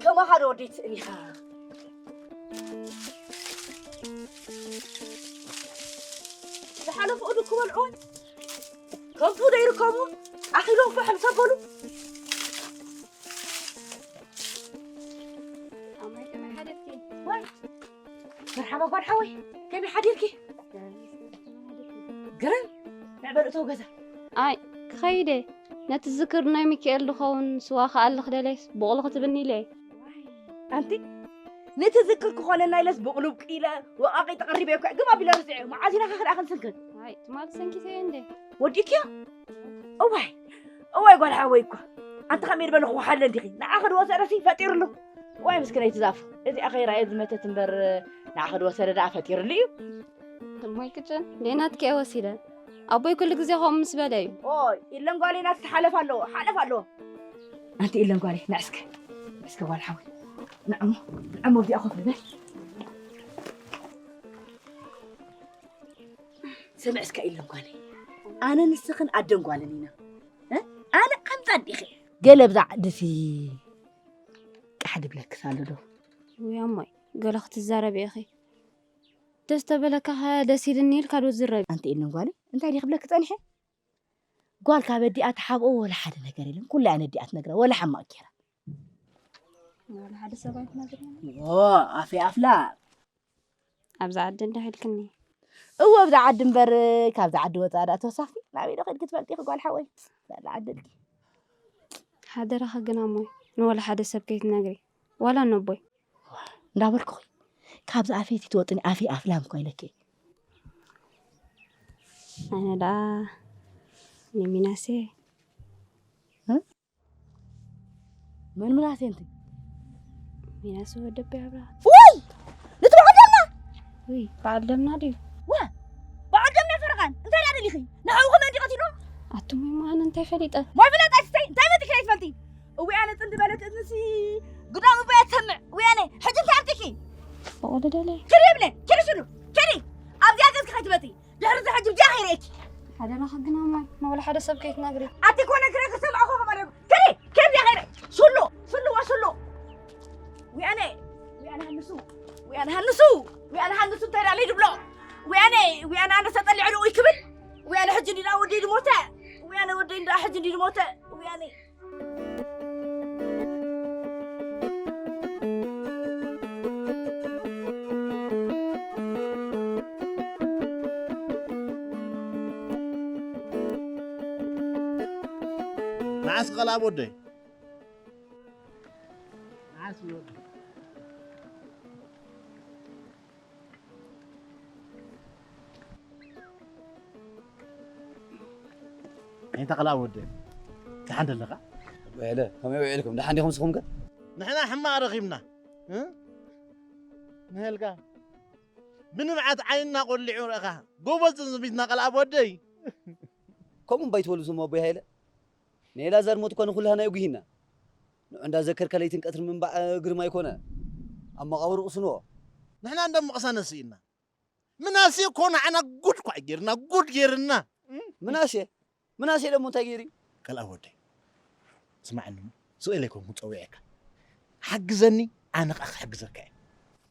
ከማ ሓደ ወደይ ትእኒኻ ሓለፍኡ ድክበልዑ ከምቱ ደይርከቡ ኣኺሎም ፋሕ ምስ ኣበሉ። ኣማይ ከመይ ሓደርኪ? ዋይ መርሓባ ጓል ሓወይ፣ ከመይ ሓዲርኪ? ግርም ምዕበል እተው ገዛ። ኣይ ክኸይደ ነቲ ዝክር ናይ ሚካኤል ዝኸውን ስዋ ክኣልኽ ደለይስ ብቑሉ ክትብኒ ኢለ። ኣንቲ ነቲ ዝክር ክኾነና ኢለስ ብቕሉብ ኢለ ወቓቒ ተቐሪበ እኮ ግብ ኣቢለ ርፅዐ። መዓዝ ኢና ከኽዳ ክንስንክን? ኣይ ትማል ሰንኪተየ እንዴ? ወዲእክዮ? እዋይ እዋይ ጓል ሓወይ እኮ ኣንቲ ከመይ ዝበለ ክወሓለ እንዲኺ ንዓኺ ድወሰደሲ ፈጢርሉ። እዋይ ምስክነይቲ ዛፉ እዚኣ ከይረኣየ ዝመተት እምበር ንዓኺ ድወሰደ ደኣ ፈጢርሉ እዩ። እሞይ ቅጭን ደይ ናትኪ እየ ወሲደ። ኣቦይ ኩሉ ግዜ ከምኡ ምስ በለ እዩ። ኦይ ኢለን ጓለይ ናትኪ ሓለፍ ኣለዎ ሓለፍ ኣለዎ። ኣንቲ ኢለን ጓለይ ንዕስከ ንዕስከ ጓል ሓወይ ንዕሞ ንዕሞ ኣብዚኣ ኮፍ ንበል። ስምዕ እስከ ኢለን ጓለይ ኣነ ንስኽን ኣደን ጓልን ኢና። እ? ኣነ ከምዛ ኣዲኺ ገለ ብዛ ዓድሲ ቃሕ ድብለክስ ኣሎ ዶ? ውይ ኣሞይ ገለ ክትዛረቢ ኢኺ። ደስ ተበለካ ከ ደስ ኢልኒ ኢልካ ዶ ዝረብ? ኣንቲ ኢለን ጓለይ እንታይ ድየ ክብለኪ ጸኒሐ? ጓል ካብ ኣዲኣ ትሓብኦ ወላ ሓደ ነገር የለን። ኩላ እያ ነዲኣ ትነግራ ወላ ሓማቕ ጌራ። ወላ ሓደ ሰብ ኣይትነግርን። ኦ ኣፌ ኣፍላ ኣብዛ ዓዲ እንዳ ሄድክኒ። እወ ኣብዛ ዓዲ እምበር ካብዛ ዓዲ ወፃእ ደኣ ተወሳኺ ናበይ ዶ ከድኪ ትፈልጢ ጓል ሓወይ? ዘላ ዓዲ ድኪ ሓደራኻ ግን ኣሞይ ንወላ ሓደ ሰብ ከይትነግሪ ዋላ ነቦይ። እንዳበልኩኺ ካብዚ ኣፌ ትወጥኒ ኣፌ ኣፍላም እኮ ኢለኪ። ኣነ ደኣ ንሚናሴ እ? መን ምናሴ እንት? ሚናሴ ወደብ ያብራ። ውይ! ንትበዓል ደምና! ውይ፣ በዓል ደምና ድዩ? ዋ! በዓል ደምና ፈረቓን! እንታይ ደኣ ደሊኺ? ንሓውኹም እንዲ ቀቲሎ? ኣቱም ይማን እንታይ ፈሊጠ? ማይ ፍለጥ ኣይትስተይ! እንታይ መጢ ክላይ ትፈልጢ? እውያነ ጽንዲ በለት እዝንሲ ግዳም እባ ትሰምዕ። ውያነ፣ ሕጂ እንታይ ኣብቲኪ? በቆሎ ደለ። ክዲ ይብለ፣ ክዲ ሽሉ፣ ክዲ! ኣብዚኣ ገዝኪ ከይትመጺ። ድሕሪ እዚ ሕጂ ብጃ ከይርእየኪ። ሓደራኺ ግን ኣማይ፣ ንወላ ሓደ ሰብ ከይትነግሪ። ኣቲ ኮነ ክረ ክሰምዖ ከማን። ከዲ፣ ከዲ ከይረ። ሱሉ፣ ሱሉ ወሱሉ። ዊያነ፣ ዊያነ ሃንሱ፣ ዊያነ ሃንሱ፣ ዊያነ ሃንሱ እንታይ ዳለይ ድብሎ። ዊያነ፣ ዊያነ ኣነ ሰጠሊ ዕሉ ይክብል። ዊያነ ሕጂ እንዲዳ ወዲ ድሞተ። ዊያነ ወዲ እንዳ ሕጂ እንዲ ድሞተ። ዊያነ። መዓስ ቀላብ ወደይ? መዓስ ወደይ? እንታይ ቀላብ ወደይ? ደሓን ደለኻ? ወይለ፣ ከመይ ውዒልኩም? ደሓን ዲኹም ንስኹም ከ? ንሕና ሕማቕ ረኺብና። እ? ንህልካ ብንብዓት ዓይንና ቆሊዑ ረእኻ። ጎበዝ ጽንጽቢትና ቀልኣብ ወደይ። ከምኡ እምባ ይትበሉ ስሞ ኣቦይ ሃይለ። ናይ ላዛር ሞት እኳ ንኹላህና የጉሂና። ንዑ እንዳዘከርካ ለይትን ቀትርን ምንባዕ ግርማ ኣይኮነ። ኣብ መቓብር ቅስንዎ። ንሕና እንዳ ምቕሳነ ስኢና። ምናሴ እኮ ንዓና ጉድ እኳ እዩ ጌርና፣ ጉድ ጌርና። ምናሴ? ምናሴ ደሞ እንታይ ገይሩ እዩ? ቀልኣብ ወደይ። ስማዕኒ፣ ስቕ ኢለ ኣይኮንኩን ጸዊዐካ። ሓግዘኒ፣ ኣነ ኸኣ ክሕግዘካ እየ።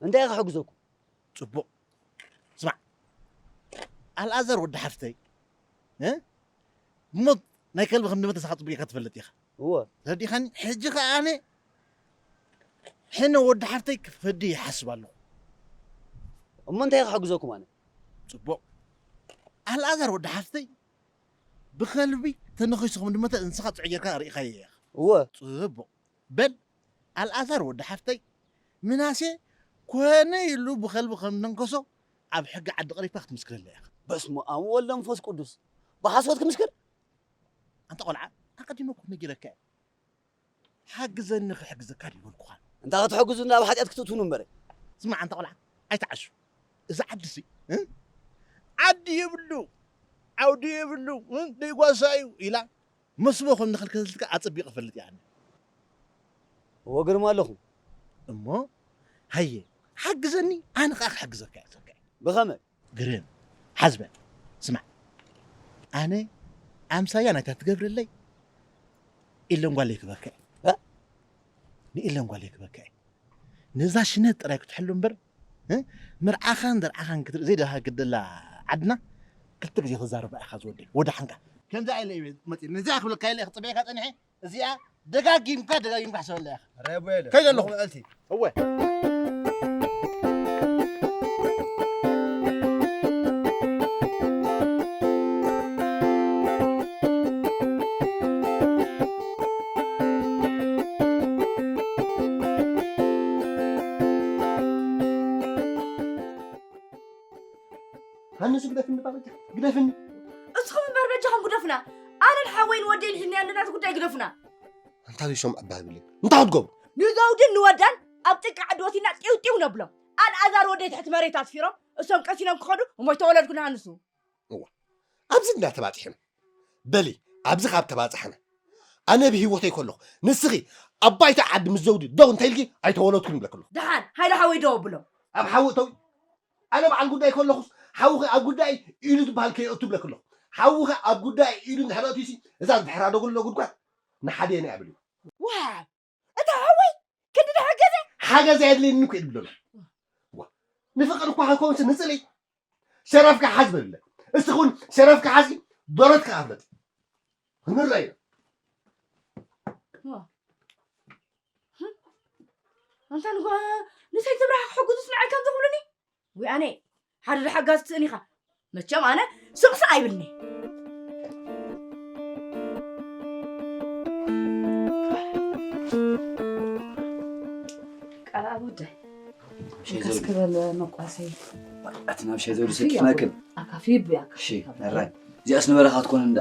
እንታይ ክሕግዘኩም? ጽቡቕ። ስማዕ፣ ኣልኣዛር ወዲ ሓፍተይ፣ እ? ብሞት ናይ ከልቢ ከም ዝመተ ንስኻ ጽቡቕ ጌርካ ትፈልጥ ኢኻ። እወ። ተረዲኻኒ? ሕጂ ኸኣ ኣነ ሕነ ወዲ ሓፍተይ ክፈዲ ይሓስብ ኣለኹ። እሞ እንታይ ክሕግዘኩም ኣነ? ጽቡቕ። ኣልኣዛር ወዲ ሓፍተይ ብኸልቢ ተነኺሱ ከም ዝመተ ንስኻ ጽዑቕ ጌርካ ርኢኻዮ ኢኻ። እወ። ጽቡቕ። በል፣ ኣልኣዛር ወዲ ሓፍተይ፣ ምናሴ ኮነ ኢሉ ብኸልቢ ከም ዘንከሶ ኣብ ሕጊ ዓዲ ቀሪብካ ክትምስክረለይ ኢኻ። በስመ ኣብ ወወልድ ወመንፈስ ቅዱስ። ብሓሶት ክምስክር? ኣንታ ቆልዓ፣ ኣቐዲመ እኮ ነጊረካ እየ። ሓግዘኒ ክሕግዘካ ድዩ በልኩኻ። እንታ ክትሕግዙ ናብ ሓጢኣት ክትእትውኑ እምበር። ስማዕ ኣንታ ቆልዓ፣ ኣይትዓሹ። እዚ ዓዲ ሲ፣ እ? ዓዲ የብሉ፣ ዓውዲ የብሉ፣ እ? ደይጓሳ እዩ ኢላ መስቦ ከም ንኸልከለልካ ኣጸቢቐ እፈልጥ እየ ኣነ። እወ ግርማ ኣለኹ። እሞ ሃየ፣ ሓግዘኒ፣ ኣነ ኸኣ ክሕግዘካ እየ። ብኸመይ? ግርም፣ ሓዝ በል። ስማዕ፣ ኣነ ኣምሳያ ናይታ ትገብረለይ ኢለን ጓለይ ክበካ እየ። እ? ንኢለን ጓለይ ክበካ እየ። ነዛ ሽነት ጥራይ ክትሕሉ እምበር፣ እ? መርዓኻን ዘርዓኻን ክትርኢ ዘይደሃ ግደላ ዓድና ክልተ ግዜ ክዛረባ ኢኻ ዝወደይ። ወደ ሓንካ። ከምዚ ኢለ እየ መፂእ። ነዚኣ ክብለካ ኢለ ክፅበየካ ፀኒሐ። እዚኣ ደጋጊምካ፣ ደጋጊምካ ሕሰበላ ኢኻ። ራይ ኣቦይ ኣለ። ከይደ ኣለኹ። መዕልቲ። እወ። ሃንሱ ግደፍኒ፣ ባበጃ ግደፍኒ። እስኹም እምበር በጃኹም ግደፉና። ኣነን ሓወይን ወደይን ሒዝናዮ ኣለና፣ እቲ ጉዳይ ግደፉና። እንታይ ይሶም ኣባህብለይ? እንታይ ክትገብሩ? ንዘውድን ንወዳን ኣብ ጥቃ ዓዲ ወሲድና ጢው ጢው ነብሎም። ኣልኣዛር ወደይ ትሕቲ መሬት ኣስፊሮም፣ እሶም ቀሲኖም ክኸዱ፣ እሞ ተወለድኩ ንሃንሱ። እዋ፣ ኣብዚ እንዳ ተባጺሕና። በሊ፣ ኣብዚ ካብ ተባጻሕና። ኣነ ብህይወተይ ከለኹ፣ ንስኺ ኣብ ባይታ ዓዲ ምስ ዘውዲ ደው እንተኢልኪ ኣይተወለድኩን ይብለኪ ኣለኹ። ደሓን፣ ሃይለ ሓወይ ደው ኣብሎም። ኣብ ሓዊ እተዊ። ኣነ በዓል ጉዳይ ከለኹስ፣ ሓውኺ ኣብ ጉዳይ ኢዱ ዝበሃል ከየእቱ ይብለኪ ኣለኹ። ሓውኺ ኣብ ጉዳይ ኢዱ እንድሕር ኣእትዩሲ፣ እዛ ዝድሕራ ደጉሎ ጉድጓድ ንሓደየን እያ ብልዩ። ዋው! እታ ሓወይ ክንዲ ድሓገዘ? ሓገዝ ኣየድልየንን እኮ እዩ ዝብለና። ዋ፣ ንፍቅር እኮ ሃኮንስ ንጽሊ። ሸረፍካ ሓዝ በልለ። እስቲ ኹን ሸረፍካ ሓዝ፣ ደረትካ ኣፍለጥ። ክንረይ። ዋ። ኣንታ ንጓ-፣ ንሰይቲ ብርሃ ክሕግዙስ ንዓይ ከምዚ ክብሉኒ? ወይ ኣነ፣ ሓደ ሓጋዝ ትእን ኢኻ። መቸም ኣነ ስቕ ስቕ ኣይብልኒ። ቃል ኣብ ወደይ። ሸይ እንካስ ዘውዲ። ክበል መቋሰይ። ኣቲ ናብ ሸይ ዘውዲ ኣካፊ ሰኪፍናክን። ኣካፊ ብያ እሺ፣ ኣራይ። እዚኣስ ንበረኻ ትኮን እንዳ።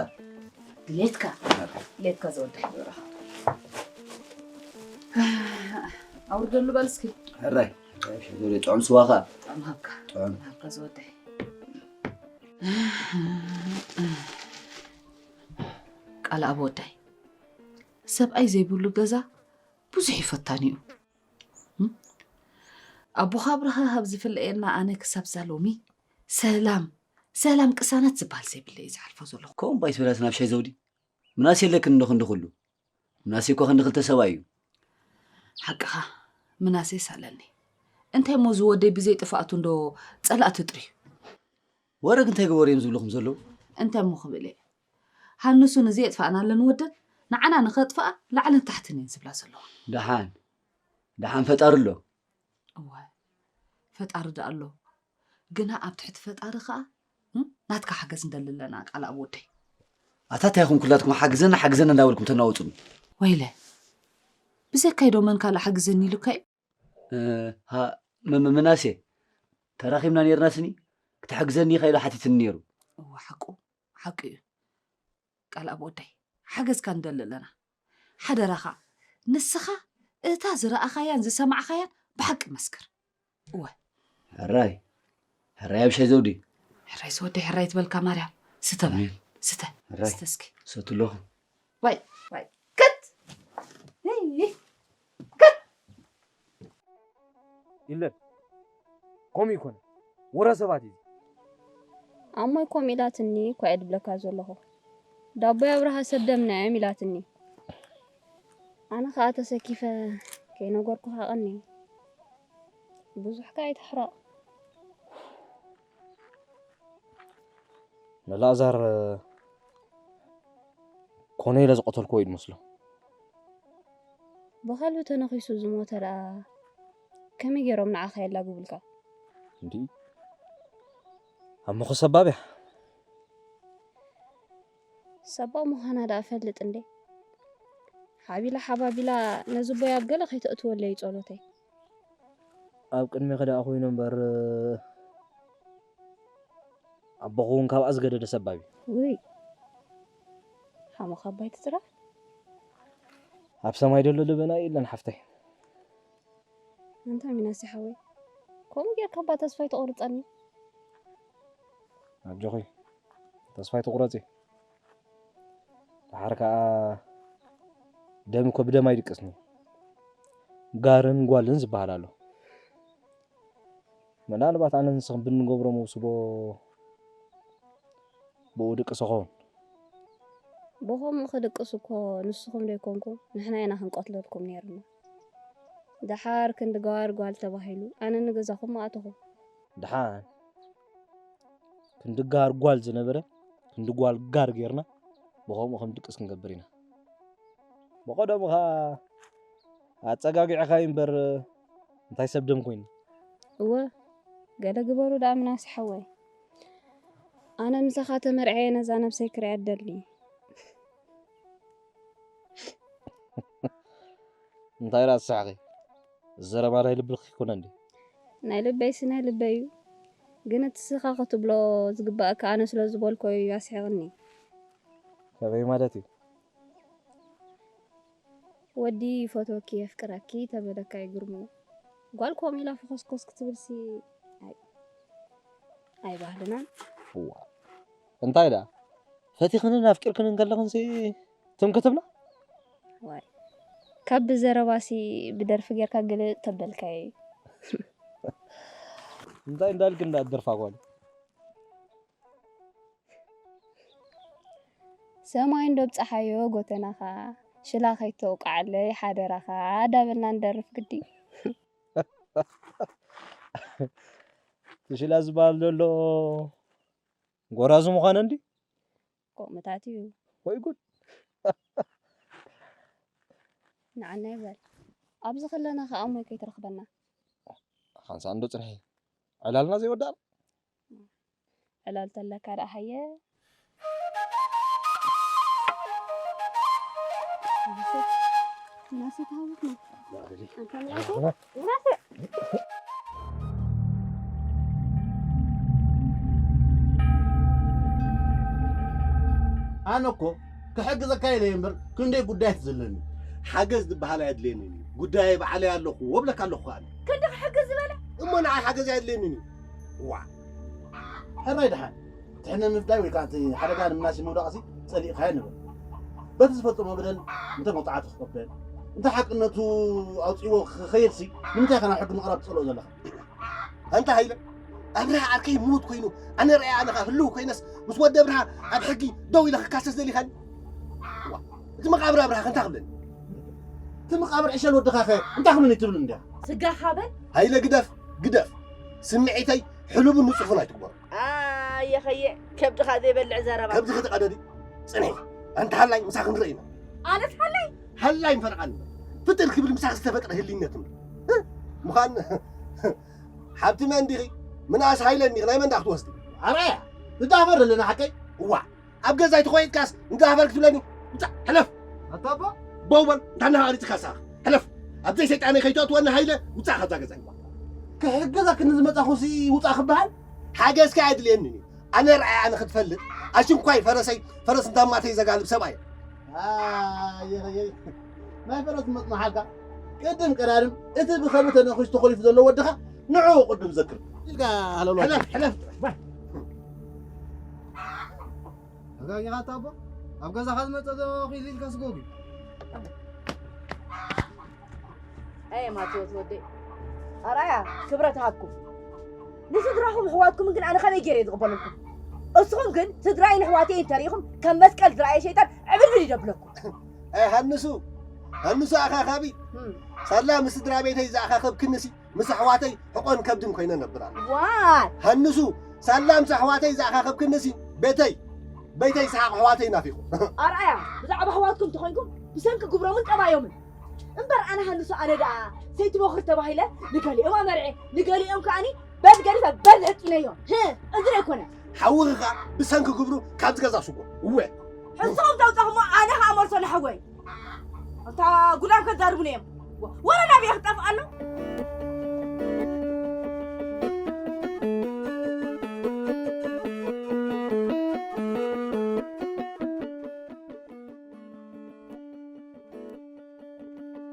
ድሌትካ፣ ድሌትካ ዝወደይ። ኣውርደሉ በል እስኪ። ሕራይ፣ ሕራይ፣ ሽጉሪ ጥዑም ስዋ ኸኣ። ጥዑም ሃብካ። ጥዑም። ሃብካ ዝወደይ። ቃል ኣብ ወደይ። ሰብኣይ ዘይብሉ ገዛ ብዙሕ እዩ ፈታኒኡ። እም? ኣቦኻ ኣብርሃ ካብ ዝፍለየና ኣነ ክሳብ ዛ ሎሚ ሰላም፣ ሰላም ቅሳነት ዝበሃል ዘይብለ እዩ ዝሓልፎ ዘለኹ። ከምኡ እምባ ይትበላስ ናብ ሻይ ዘውዲ። ምናሴ የለክን እንዶ ክንዲ ኩሉ። ምናሴ እኮ ክንዲ ክልተ ሰብኣይ እዩ። ሓቅኻ፣ ምናሴ ሳለኒ። እንታይ እሞ ዝወደይ ብዘይ ጥፍኣቱ እንዶ ጸላእቲ ጥሪ። ወረ ግን እንታይ ገበሩ እዮም ዝብልኹም ዘለዉ? እንታይ እሞ ክብል እየ? ሃንሱ ንዘየጥፋእናለን ወደን ንዓና ንኸጥፍኣ ላዕልን ታሕትን እየን ዝብላ ዘለዋ። ደሓን፣ ደሓን ፈጣሪ ኣሎ። እወ፣ ፈጣሪ ደኣ ኣሎ። ግና ኣብ ትሕቲ ፈጣሪ ኸኣ፣ እም፣ ናትካ ሓገዝ እንደሊ ኣለና፣ ቃል ኣብ ወደይ። ኣታ እንታይ ኢኹም ኩላትኩም ሓግዘና፣ ሓግዘና እንዳበልኩም ተናወጹኒ? ወይለ፣ ብዘካይ ዶ መን ካልእ ሓግዘኒ ኢሉካ እዩ? እ፣ ሃ፣ ም-፣ ም-፣ ምናሴ፣ ተራኺብና ኔርና ስኒ፣ ክትሕግዘኒ ኢኻ ኢሉ ሓቲትኒ ኔሩ። እወ፣ ሓቁ፣ ሓቁ እዩ። ቃል ኣብ ወደይ፣ ሓገዝካ ንደሊ ኣለና። ሓደራኻ፣ ንስኻ እታ ዝረኣኻያን ዝሰማዕኻያን ብሓቂ መስክር። እወ። ሕራይ፣ ሕራይ ኣብ ሻይ ዘውዲ። ሕራይ ዝወደይ፣ ሕራይ ትበልካ ማርያም። ስተ በል፣ ኣሜን። ስተ፣ ሕራይ። ስተ እስኪ። ሰቱ ኣለኹ። ዋይ፣ ዋይ፣ ከት! ሄይ፣ ከት! ኢለን። ከምኡ ይኮነ። ወረ ሰባት እዩ። ኣሞይ ከምኡ ኢላትኒ እኳ እየ ድብለካ ዘለኹ። ዳቦይ ኣብርሃ ሰብ ደምና እዮም ኢላትኒ። ኣነ ኸኣ ተሰኪፈ ከይነገርኩኻ ቀንየ። ብዙሕ ከኣ ኣይትሕረቕ። ንላዛር ኮነ ኢለ ዝቐተልክዎ እዩ ዝመስሎ። ብኸልቢ ተነኺሱ ዝሞተ ደኣ ከመይ ገይሮም ንዓኻ የላግቡልካ? እንዲ ኣሞኸ ሰባብ እያ። ሰባብ ምዃና ደኣ እፈልጥ እንዴ? ሓቢላ ሓባቢላ ነዚ ቦይ ኣብ ገለ ከይተእትወለይ ጸሎተይ። ኣብ ቅድሜኺ ደኣ ኮይኑ እምበር፣ ኣቦኺ እውን ካብኣ ዝገደደ ሰባብ እዩ። ውይ፣ ሓሞኻ ኣባይ ትጽራፍ። ኣብ ሰማይ ደሎ ደበና የለን ሓፍተይ። ኣንታ ሚናስ ሓወይ፣ ከምኡ ጌርካ እባ ተስፋ ኣይተቑርጸኒ። ኣጆኺ፣ ተስፋ ኣይትቑረጺ። ደሓር ከኣ ደም እኮ ብደም ኣይድቅስን እዩ። ጋርን ጓልን ዝበሃል ኣሎ። ምናልባት ኣነ ንስኽን ብንገብሮ መውስቦ ብኡ ድቅስ ይኸውን። ብኸምኡ ክድቅስ እኮ ንስኹም ዘይኮንኩም ንሕና ኢና ክንቀትለልኩም ነይርና። ደሓር ክንዲ ገባር ጓል ተባሂሉ ኣነ ንገዛኹም ምኣተኹ። ደሓን ክንዲ ጋር ጓል ዝነበረ ክንዲ ጓል ጋር ጌርና ብኸምኡ ከም ድቅስ ክንገብር ኢና። ብቐደሙ ኸዓ ኣጸጋጊዕኻዩ እምበር እንታይ ሰብ ደም ኮይኑ። እወ፣ ገለ ግበሩ ደኣ ምናሴ ሓወይ። ኣነ ምሳኻ ተመርዕየ ነዛ ነብሰይ ክሪኣ እደሊ። እንታይ ደኣ ዝስሕቂ? እዚ ዘረባ ናይ ልብኺ ይኮነ እንዴ? ናይ ልበይሲ ናይ ልበይ እዩ። ግን እቲ ስኻ ክትብሎ ዝግባእካ ኣነ ስለ ዝበልኮ እዩ ኣስሒቕኒ። ከመይ ማለት እዩ? ወዲ ይፈትወኪ የፍቅረኪ ተበለካ ይግርሙ። ጓል ከምኡ ኢላ ፈኾስኮስ ክትብልሲ ኣይ-፣ ኣይባህልናን። እዋ። እንታይ ደኣ? ፈቲኽንን ኣፍቂርክንን ከለኽንሲ ትም ክትብላ? ዋይ። ካብ ብዘረባሲ ብደርፊ ጌርካ ግልጥ ተበልካዮ እዩ። እንታይ እንዳልክ እንዳትደርፋ ጓል? ሰማይ እንዶ ብፀሓዮ ጎተናኻ፣ ሽላ ከይተውቃዓለይ ሓደራኻ፣ እንዳበልና ንደርፍ ግዲ። እቲ ሽላ ዝበሃል ዘሎ ጎራዙ ምዃነ እንዲ? ከምኡታት እዩ። ወይ ጉድ። ንዓና ይበል። ኣብዚ ከለና ከኣ እሞ ከይትረኽበና። ሓንሳእ እንዶ ጽንሒ። ዕላልና ዘይወዳእና። ዕላል ተለካ ደኣ ሃየ። ምናሴ፣ ምናሴ ተሃወኽና። ኣንታ ምናሴ፣ ምናሴ። ኣነ እኮ ክሕግዘካ ኢለ እየ እምበር ክንደይ ጉዳያት ዘለኒ። ሓገዝ ዝበሃል ኣየድልየንን እዩ። ጉዳየይ ባዕለይ ኣለኹዎ እብለካ ኣለኹ ኣነ። ክንዲ ክሕግዝ ዝበለ? እሞ ንዓይ ሓገዝ ኣየድልየንን እዩ። ዋ። ሕራይ ደሓን። እቲ ሕነ ምፍዳይ ወይ ከዓ እቲ ሓደጋ ንምናሴ ምውዳቕሲ ጸሊእካዮ ንበል። በቲ ዝፈጸሞ በደል እንተ መቕጻዕቲ ክቕበል፣ እንተ ሓቅነቱ ኣውጺእዎ ክኸይድሲ፣ ንምንታይ ኢኻ ናብ ሕጊ ምቕራብ ትጸልኦ ዘለኻ? ኣንታ ሃይለ፣ ኣብርሃ ዓርከይ ምዉት ኮይኑ፣ ኣነ ርኣያ ኣለኻ ህልው ኮይነስ፣ ምስ ወዲ ኣብርሃ ኣብ ሕጊ ደው ኢለ ክካሰስ ደሊኻኒ? ዋ፣ እቲ መቓብር ኣብርሃ ከ እንታይ ክብለኒ? እቲ መቓብር ዕሸል ወድኻ ከ እንታይ ክብለኒ ትብል እንዲያ? ስጋኻ በል። ሃይለ ግደፍ፣ ግደፍ። ስምዒተይ ሕሉብን ንጹፍን ኣይትግበሮ። ኣየኸየ፣ ከብድኻ ዘይበልዕ ዘረባ። ከብድኺ ተቐደዲ፣ ጽንሒ። ኣንታ ሃላይ፣ ምሳኺ ንርኢ ኢና። ኣነስ ሃላይ? ሃላይ ምፈረቓኒ። ፍጥር ክብል ምሳኺ ዝተፈጥረ ህልይነት እምበር። እ? ምዃን ሓብቲ መን ዲኺ? ምንኣስ ሃይለ እንዲኺ፣ ናይ መን ደኣ ክትወስዲ? ኣርኣያ፣ ንዳፈር ኣለና ሓቀይ? እዋ፣ ኣብ ገዛይ ተኾይጥካስ ንዳፈር ክትብለኒ? ውጻእ፣ ሕለፍ። ኣታ ኣቦ? በው በል፣ እንታ ናሃ ኣሪጽካ ሳኽ። ሕለፍ። ኣብ ዘይሰይጣነይ ከይተእትወኒ ሃይለ፣ ውጻእ ካብዛ ገዛይ። ክሕግዘኪ ንዝመጻኹሲ ውጻእ ክበሃል? ሓገዝካ ኣየድልየንን እዩ። ኣነ ርኣያ ኣነ ክትፈልጥ፣ ኣሽንኳይ ፈረሰይ፣ ፈረስ እንታማተይ ዘጋልብ ሰብኣይ። ኣየኸየ፣ ናይ ፈረስ መጽናሓልካ። ቅድም ቀዳድም፣ እቲ ብኸብዲ ተነኺሱ ተኾሊፉ ዘሎ ወድኻ፣ ንዕኡ ቅድም ዘክር። ኢልካ ኣለሎ። ሕለፍ፣ ሕለፍ። ተጋጊኻ ኣታ ኣቦ፣ ኣብ ገዛኻ ዝመጸ ዶ ኺድ ኢልካ ስጎጊ። ኣየ ማቴዎስ ወደይ፣ ኣርኣያ ክብረት ሃብኩም። ንስድራኹም ኣሕዋትኩምን ግን ኣነ ከመይ ገይረ እየ ዝቕበለልኩም? እስኹም ግን ስድራይን ኣሕዋተይን ተሪኢኹም ከም መስቀል ዝረኣየ ሸይጣን ዕብልብል ይደብለኩም። ኣይ ሃንሱ፣ ሃንሱ ኣኻኻቢ። እም። ሳላ ምስ ስድራ ቤተይ ዝኣኻኸብክንሲ ምስ ኣሕዋተይ ሕቖን ከብድን ኮይነ ነብር ኣለኹ። ዋይ! ሃንሱ፣ ሳላ ምስ ኣሕዋተይ ዝኣኻኸብክንሲ ቤተይ፣ ቤተይ ሰሓቕ ኣሕዋተይ ናፊቑ። ኣርኣያ፣ ብዛዕባ ኣሕዋትኩም እንተኾይንኩም ብሰንኪ ግብሮምን ጠባዮምን። እምበር ኣነ ሃንሱ ኣነ ደኣ ሰይቲ ቦኽሪ ተባሂለ ንገሊኦም ኣመርዔ፣ ንገሊኦም ከኣኒ በዚ ገዲፈ በዚ ሕጢነዮም። ህ፣ እዚ ዶ ኣይኮነ? ሓውኺ ኸኣ ብሰንኪ ግብሩ ካብዚ ገዛ ስጎ። እወ። ሕሶም ዘውጻኹሞ ኣነ ኸኣ መልሶ ንሓወይ። ኣታ ጉዳም ከዛርቡኒ እዮም። ወ-፣ ወረ ናብየ ክጠፍእ ኣሎ?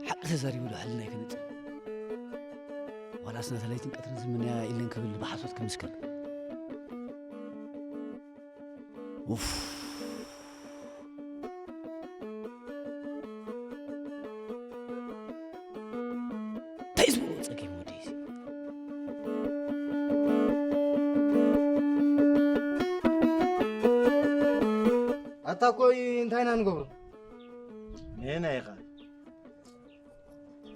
ሓቂ ተዛሪቡ ዶ ሕልና ኣይከነጥን? ዋላስ ነታ ለይትን ቀትርን ዝምነያ ኢለን ክብል ብሓሶት ክምስክር? ኡፍ። እንታይ ዝብሎ ጸገም ወደይ እዚ? ኣታ ኮይ እንታይ ኢና ንገብሮ? ነየናይ ኢኻ?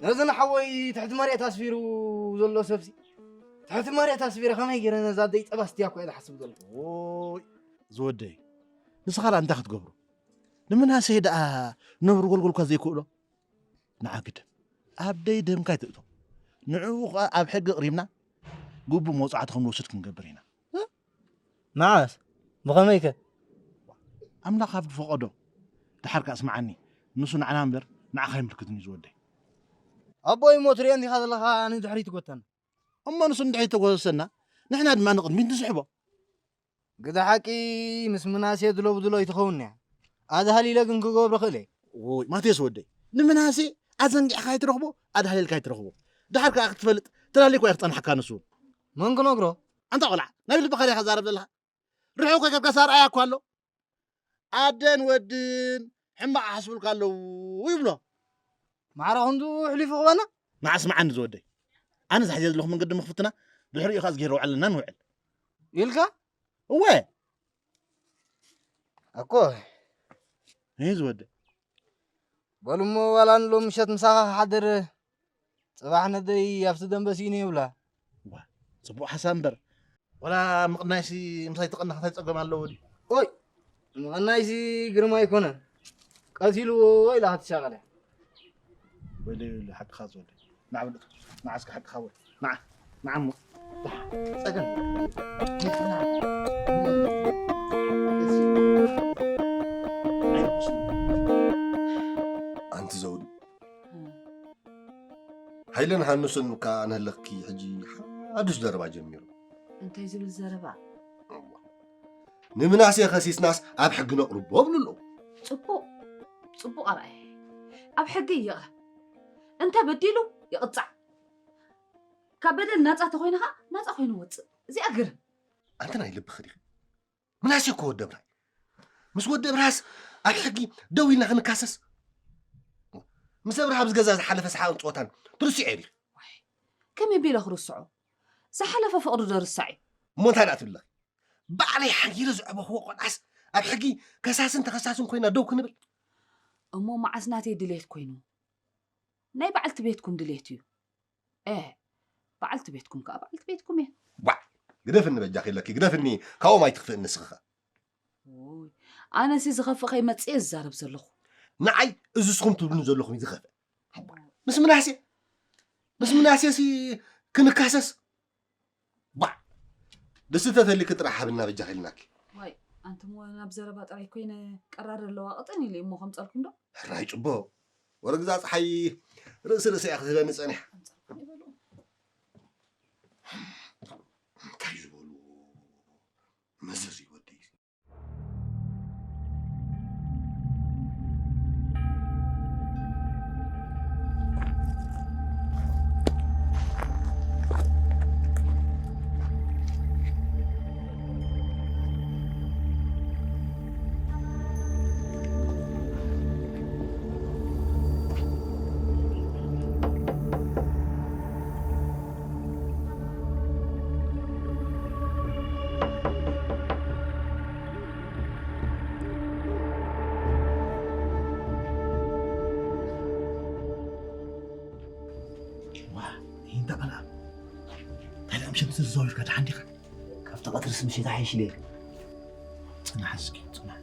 ነዚ ንሓወይ ትሕቲ መሬት ኣስፊሩ ዘሎ ሰብሲ ትሕቲ መሬት ኣስቢረ ከመይ ገይረ ነዛ ኣደይ ጸባ ስትያ እኮ እየ ዝሓስብ ዘለኹ። ኦይ ዝወደይ፣ ንስኻ ደኣ እንታይ ክትገብሮ? ንምናሰይ ደኣ ነብሪ ጎልጎልካ ዘይክእሎ? ንዓ ግድም፣ ኣብ ደይ ደምካ ኣይትእቶ። ንዕኡ ኸኣ ኣብ ሕጊ ኣቕሪብና ግቡእ መውጻዕቲ ከም ንወስድ ክንገብር ኢና። እ? መዓስ? ብኸመይከ? ኣምላኽ ኣብ ዝፈቐዶ። ደሓር ከኣ ስምዓኒ፣ ንሱ ንዓና እምበር ንዓኻ ኣይምልክትን እዩ ዝወደይ። ኣቦይ እሞ ትሪኦ እንዲኻ ዘለኻ ንድሕሪት ትጎተና። እሞ ንሱ ንድሕሪት ተጎሰሰና፣ ንሕና ድማ ንቕድሚት ንስሕቦ። ግደ ሓቂ ምስ ምናሴ ድሎ ብድሎ ኣይትኸውን እያ። ኣድሃሊለ ግን ክገብሮ ክእል እየ። ዎይ፣ ማቴዎስ ወደይ፣ ንምናሴ ኣዘንጊዕካ ኣይትረኽቦ፣ ኣድሃሊልካ ኣይትረኽቦ። ደሓር ከኣ ክትፈልጥ፣ ተላሊኩ እያ ክጸንሓካ ንሱ። መን ክነግሮ? ኣንታ ቆልዓ፣ ናይ ልብኻ ዲኻ ትዛረብ ዘለኻ? ርሑቕ ከይከድካስ ኣርኣያ እኳ ኣሎ። ኣደን ወድን ሕማቕ ይሓስቡልካ ኣለዉ ይብሎ። ማዕረ ክንድኡ ኣሕሊፉ ክበና? ንዓ ስምዓኒ ዝወደይ። ኣነ ዝሓዝዮ ዘለኹ መንገዲ ምኽፍትና፣ ድሕሪኡ ከኣ እዝግሄር ኣውዓለና ንውዕል። ኢልካ? እወ። ኣኮ። እህ ዝወደይ። በሉ እሞ ዋላ ንሎም ምሸት ምሳኻ ክሓድር፣ ጽባሕ ነደይ ኣብቲ ደንበ ስኢነ ይብላ። ዋ፣ ጽቡቕ ሓሳብ እምበር። ዋላ ምቕናይሲ ምሳይ ተቐናኻ እንታይ ጸገም ኣለዎ ድዩ? ኦይ፣ ምቕናይሲ ግርማ ኣይኮነን። ቀቲልዎ ኢላ ክትሻቐለ። ወይለይ፣ ወይለይ፣ ሓቅኻ ዝወደይ። ንዓ በል፣ ንዓ እስከ ሓቅኻ በል። ንዓ፣ ንዓ እሞ። ጸገም። ኣንቲ ዘውዱ። ሃይለን ሃኑስን ከኣ ንህለኽኪ ሕጂ ሓድሽ ዘረባ ጀሚሩ። እንታይ ዝብል ዘረባ? ንምናሴ ከሲስናስ ኣብ ሕጊ ነቕርቦ እብሉ ኣለዉ። ጽቡቕ፣ ጽቡቕ ኣርኣየ። ኣብ ሕጊ ይቕረብ። እንተ በዲሉ ይቕጻዕ። ካብ በደል ናጻ ተኾይኑ ኸኣ ናጻ ኮይኑ ወጽእ። እዚኣ ግርም። ኣንቲ ናይ ልብኺ ዲኺ? ምናሴ እኮ ወዲ ኣብርሃ። ምስ ወዲ ኣብርሃስ ኣብ ሕጊ ደው ኢልና ክንካሰስ? ምስ ኣብርሃ ኣብ ዝገዛ ዝሓለፈ ሰሓቕን ጸወታን ትርስዮ ኢኺ። ዋይ፣ ከመይ ኣቢለ ክርስዖ? ዝሓለፈ ፍቕሪ ዶ ርሳዕ እዩ? እሞ እንታይ ደኣ ትብሊ ኣለኺ? ባዕለይ ሓጊረ ዘዕበኽዎ ቆልዓስ ኣብ ሕጊ ከሳስን ተኸሳስን ኮይና ደው ክንብል? እሞ መዓስ ናተይ ድሌት ኮይኑ? ናይ በዓልቲ ቤትኩም ድሌት እዩ። ኤ፣ በዓልቲ ቤትኩም ከኣ በዓልቲ ቤትኩም እየ። ዋዕ! ግደፍኒ በጃኺ ኣለኪ፣ ግደፍኒ፣ ካብኦም ኣይትኽፍእኒ ንስኺ ኸኣ። ኦይ፣ ኣነሲ ዝኸፍእ ከይመጽእ እየ ዝዛረብ ዘለኹ። ንዓይ እዚ ንስኹም ትብሉኒ ዘለኹም እዩ ዝኸፍእ። ምስ ምናሴ፣ ምስ ምናሴሲ ክንካሰስ? ባዕ! ድስቲ ተተሊኪ ጥራሕ ሃብና በጃኺ ኢልናኪ። ዋይ፣ ኣንቱም እውን ናብ ዘረባ ጥራይ ኮይነ ቀራር ኣለዋ ቅጥን ኢለ እሞ ከምጸልኩም ዶ? ሕራይ ጽቡቕ። ወረግዛ ጸሓይ ርእሲ ርእሲ እያ ክትህበኒ ጸኒሓ። ከምጸልኩም ይበሉ። እንታይ ዝበሉ መዘዝ እዩ ወደይ። ዋ፣ ይንታ ቀልዓ። እንታይ ደኣ ምሸት ተዘዋዊርካ ደሓን ዲኻ? ካብቲ ቀትርስ ምሸት ይሓይሽ ኢለ። ጽናሕ እስኪ፣ ጽናሕ።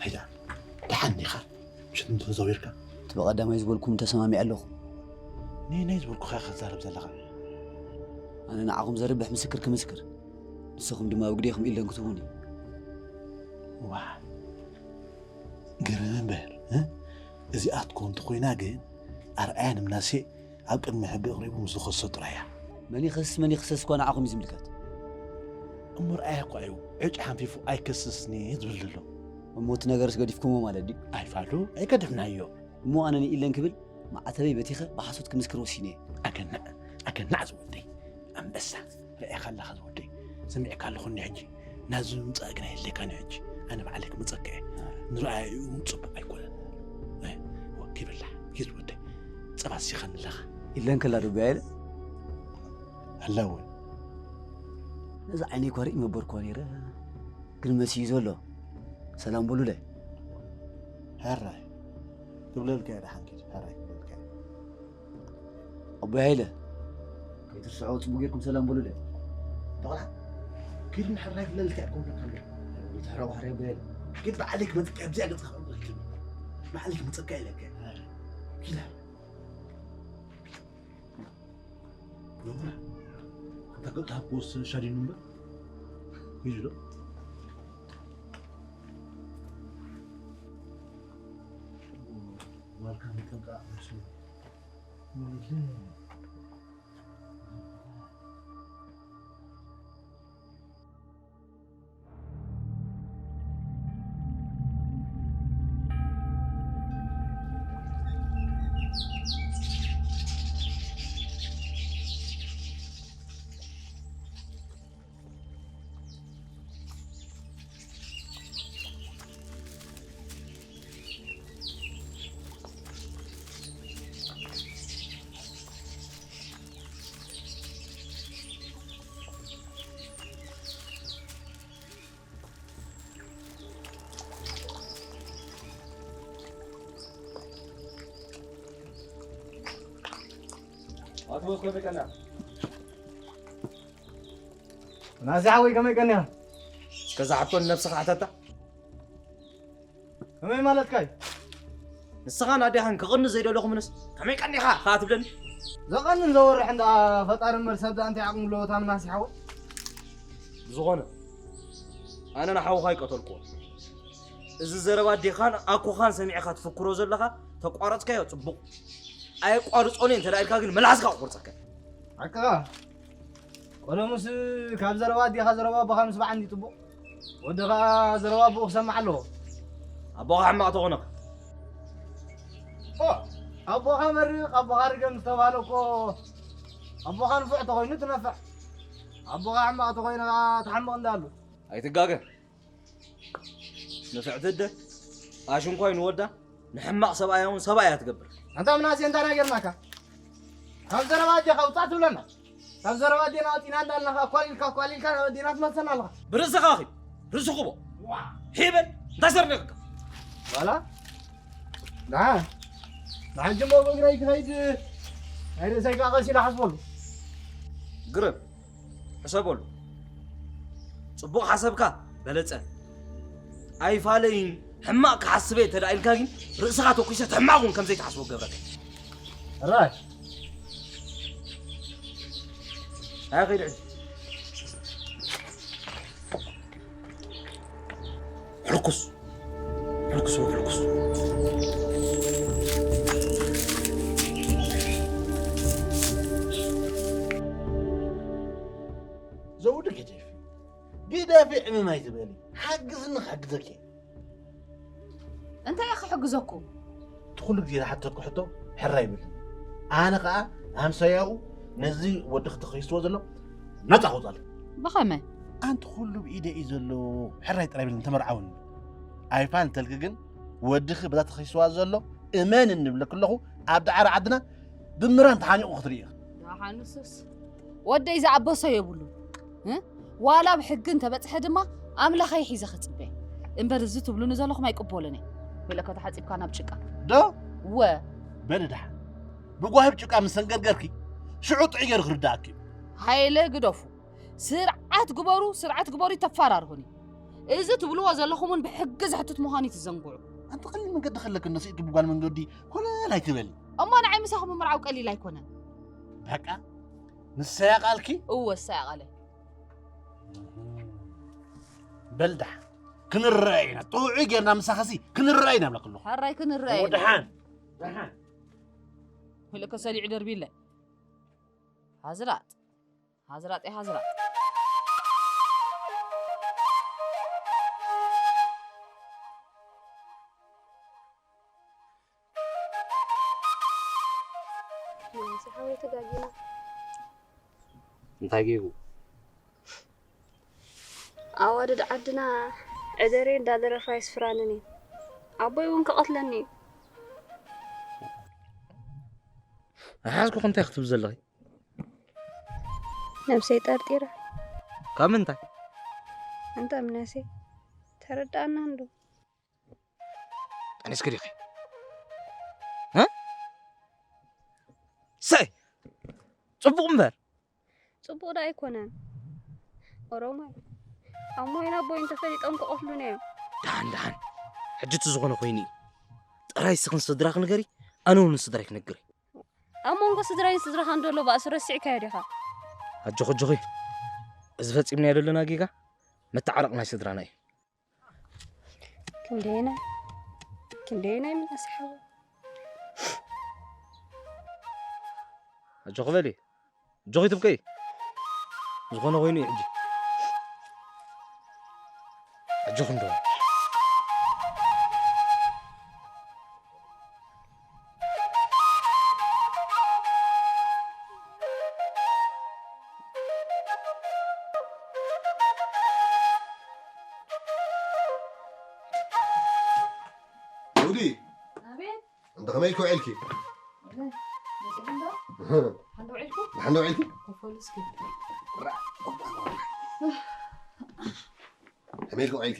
ሃይዳ፣ ደሓን ዲኻ? ምሸት እንተተዛዊርካ? እቲ ብቐዳማይ ዝበልኩም ተሰማሚዐ ኣለኹ። ነየናይ ዝበልኩኻ ኢኻ ትዛረብ ዘለኻ? ኣነ ንዓኹም ዘርብሕ ምስክር ክምስክር፣ ንስኹም ድማ ብግዴኹም ኢለን ክትህቡኒ። ዋ፣ ግርም እምበር፣ እ? እዚኣ ትኮን እንተኾይና ግን ኣርኣያ ንምናሴ ኣብ ቅድሚ ሕጊ ኣቕሪቡ ምስ ዝኸሶ ጥራይ እያ። መን ይኸስስ መን ይኽሰስ እኳ ንዓኹም እዩ ዝምልከት። እሞ ርኣያ እኳ እዩ ዕጭ ሓንፊፉ ኣይከስስን እየ ዝብል ዘሎ። እሞ እቲ ነገርስ ገዲፍኩሞ ማለት ድዩ? ኣይፋሉ ኣይገደፍናዮ። እሞ ኣነ ንኢለን ክብል ማዕተበይ በቲኸ ብሓሶት ክምስክር ወሲነ እየ። ኣገናዕ ኣገናዕ ዝወደይ ኣንበሳ። ርኣኻ ኣለኻ ዝወደይ፣ ሰሚዕካ ኣለኹ እኒ ሕጂ። ናዚ ምምጻእ ግን ኣየድልየካን እዩ ሕጂ። ኣነ ባዕለይ ክመጸካ እየ። ንረኣይኡ እውን ጽቡቕ ኣይኮነን። እ፣ ወኪ በላሕ፣ ሂድ ወደይ። ጸባ ሲኸኒ ኣለኻ። ኢለን ከላ ዶ ኣቦይ ሃይለ? ኣለወ። ነዚ ዓይነይ እኳ ርኢ መበርኳ ነይረ፣ ግን መሲዩ ዘሎ። ሰላም በሉለ። ሕራይ ትብለልካ እየ፣ ደሓን ኪድ፣ ሕራይ ትብለልካ እየ። ኣቦይ ሃይለ፣ ከይትርስዖ፣ ጽቡቕ ጌርኩም ሰላም በሉለ። ተቆላ፣ ኪድ፣ ሕራይ ትብለልካ እየ፣ ኮንካ ካለ። ይትሕረቑ፣ ሕራይ ኣቦይ ሃይለ። ኪድ፣ ብዓለይ ክመጽካ፣ ኣብዚኣ ገጽካ ክቕበል ኪድ። ብዓለይ ክመጸካ ኢለካ። ኪድ። ሎምራ፣ ኣታ ገብታ ሃብኩስ ሻዲኑ እምበር። ሂጂ ዶ? ዋልካ መጠንቀቕ መስሎ። ኣትወስ ከመይ ቀና? ናዚ ሓወይ ከመይ ቀኒኻ? እስከ እዛ ሕቶ ንነብስኻ ሕተታ። ከመይ ማለትካ እዩ? ንስኻን ኣዴኻን ክቕኒ ዘይደለኹምንስ ከመይ ቀኒኻ ከኣ ትብለኒ? ዘቐንን ዘወርሕን ደኣ ፈጣሪ እምበር ሰብ ደኣ እንታይ ዓቕሚ ኣለዎ እታ ምናሲ ሓወይ? ብዝኾነ ኣነ ንሓውኻ ኣይቀተልኩዎን። እዚ ዘረባ ኣዴኻን ኣኮኻን ሰሚዕኻ ትፍክሮ ዘለኻ ተቋረጽካዮ ጽቡቕ። ኣየቋርጾን እየ እንተ ደኣ ኢልካ ግን ምላስካ ክቑርጸካ። ሓቅኻ። ቀደሙስ ካብ ዘረባ ኣዴኻ ዘረባ ኣቦኻ ምስማዕ እንዲ ጽቡቕ። ወዲ ኸኣ ዘረባ ኣቦኡ ክሰምዕ ኣለዎ። ኣቦኻ ሕማቕ ተኾነ። ኦ፣ ኣቦኻ መርቕ፣ ኣቦኻ ርገም ዝተባህለ እኮ ኣቦኻ ንፉዕ ተኾይኑ ትነፍዕ። ኣቦኻ ሕማቕ ተኾይኑ ኸኣ ትሓምቕ እንዳሉ። ኣይትጋገ። ንፍዕቲ ኣደ ኣሽንኳይ ንወዳ ንሕማቕ ሰብኣያ እውን ሰብኣይ እያ ትገብር። ኣንታ ምናሴ እንታይ ና ጌርናካ? ካብ ዘረባ ኣዴኻ ውጻእ ትብለና? ካብ ዘረባ ኣዴና ወጺና እንዳልናኻ ኣኳሊልካ ኣኳሊልካ ናብ ኣዴና ትመልሰና ኣለኻ። ብርእስኻ ኣኺ ርእሲ ክቦ። ዋ! ሒበል እንታይ ዘርኒቕካ? ዋላ? ደሓን። ንሓጂ እሞ ብእግረይ ክኸይድ ናይ ርእሰይ ከኣ ቀስ ኢለ ሓስበሉ። ግርም። ሕሰበሉ። ጽቡቕ ሓሰብካ በለጸ። ኣይፋለይን ሕማቕ ክሓስበ እንተ ደኣ ኢልካ ግን ርእስኻ ተኲሰ ሕማቕ እውን ከም ዘይትሓስቦ ክገብረካ። ራሽ። ኣይ ኸይድ ሕጂ። ሕልኩስ። ሕልኩስ፣ ሕልኩስ። ዘውዲ ግደፊ። ግደፊ ዕምም ኣይትበሊ። ሓግዝኒ ክሕግዘኪ። እንታይ እየ ክሕግዘኩም? እቲ ኩሉ ግዜ ዝሓተትኩ ሕቶ ሕራይ ይብል። ኣነ ኸኣ ኣምሳያኡ ነዚ ወድኺ ተኸሲስዎ ዘሎ ነጻ ከውጻሉ። ብኸመይ? ኣንቲ ኩሉ ብኢደ እዩ ዘሎ። ሕራይ ጥራይ ብልን ተመርዓውኒ። ኣይፋል እንተልኪ ግን ወድኺ በዛ ተኸሲስዋ ዘሎ እመን እንብለኪ ኣለኹ ኣብ ዳዕሮ ዓድና ብምራን ተሓኒቑ ክትርኢ ኢኺ። ደሓንሱስ ወደይ ዝኣበሶ የብሉን። እ? ዋላ ብሕጊ እንተበጽሐ ድማ ኣምላኸይ ሒዘ ክጽበ። እምበር እዚ ትብሉኒ ዘለኹም ኣይቅበሎን እየ። ብለከ ተሓጺብካ ናብ ጭቃ። ዶ? ወ። በሊ ደሓን። ብጓሂ ብ ጭቃ ምስ ሰንገርገርኪ ሽዑ ጥዑይ ገይሩ ክርድኣኪ እዩ። ሃይለ ግደፉ። ስርዓት ግበሩ፣ ስርዓት ግበሩ ይተፋራርሁኒ። እዚ ትብልዎ ዘለኹም እውን ብሕጊ ዘሕትት ምዃኑ ይትዘንግዑ። ኣንቲ ቀሊል መንገዲ ከለኪ እነስኢት ግቢ ጓል መንገዲ ኮለል ኣይትበሊ። እሞ ንዓይ ምሳኹም ምምርዓው ቀሊል ኣይኮነን። በቃ ንሰያ ቃልኪ? እወ፣ ንሰያ ቃለይ። በል ደሓን ክንረአ ኢና። ጥዑይ ጌርና ምሳኸሲ ክንረአ ኢና ብለክሎ። ሕራይ ክንረአ እሞ ኢና። ደሓን፣ ደሓን። ኢለከ ሰሊዑ ደርቢለ። ሃዝራጥ። ሃዝራጥ እየ ሃዝራጥ። ናይዚ ሓወይ ተጋጊና። እንታይ ጌጉ? ኣዋልድ ዓድና ዕደሬ እንዳደረፋ የስፍራንን እዩ። ኣቦይ እውን ክቐትለኒ እዩ። ኣይሓዝኩ እንታይ ክትብል ዘለኺ? ነብሰይ ጠርጢረ። ካብ ምንታይ? ኣንታ ምናሴ፣ ተረዳኣና እንዶ። ጠኒስኪ ዲኺ? እ? ሰይ! ጽቡቕ እምበር። ጽቡቕ ዳ ኣይኮነን። ኦሮማይ፣ ኣሞይን ኣቦይን ተፈሊጦም ክቐትሉና እዮም። ደሓን ደሓን፣ ሕጂ እቲ ዝኾነ ኮይኑ እዩ። ጥራይ ስኽን ስድራኺ ንገሪ፣ ኣነ እውን ንስድራይ ክነግር እየ። ኣብ መንጎ ስድራይን ስድራኻን ዘሎ ባእሲ ረሲዕካዮ ዲኻ? ኣጆኺ ኣጆኺ፣ እዚ ፈጺምናዮ ዘለና ጌጋ መተዓረቕ ናይ ስድራና እዩ። ክንደየናይ ክንደየናይ ምናስሓቡ ኣጆኺ በሊ፣ ኣጆኺ ትብከይ። ዝኾነ ኮይኑ እዩ ሕጂ። ኣጆኺ እንዶ። ዘውዲ ኣቤት እንተ ከመይ ኢልኪ ውዒልኪ? መፅእዶ ሓንዶ ውዒልኩ ንሓንዶ ውዒልኪ? ኮፈሉ እስኪ ከመይ ኢልኪ ውዒልኪ?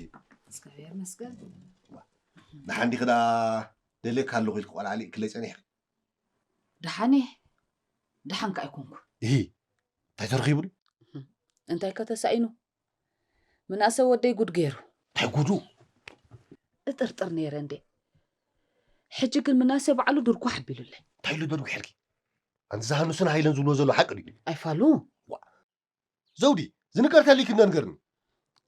እግዚኣብሔር መስገን ንሓንዲ ክዳ ደልየካ ኣለኹ ኢልኪ ቆልዓ ልእክለይ ፀኒሕኪ። ደሓን እየ ደሓንካ ኣይኮንኩ እሂ እንታይ ተረኺቡ ድዩ? እንታይ ከተሳኢኑ ምናሰ ወደይ ጉድ ገይሩ እንታይ ጉዱ? እጥርጥር ነይረ እንዴ ሕጂ ግን ምናሰ ባዕሉ ድርኳ ሓቢሉለይ እንታይ ኢሉ በድጉ ሕልኪ? ኣንቲ ዝሃንሱን ሃይለን ዝብሎ ዘሎ ሓቂ ድዩ? ኣይፋሉ ዘውዲ ዝንገር ተሊክ እንደ ንገርኒ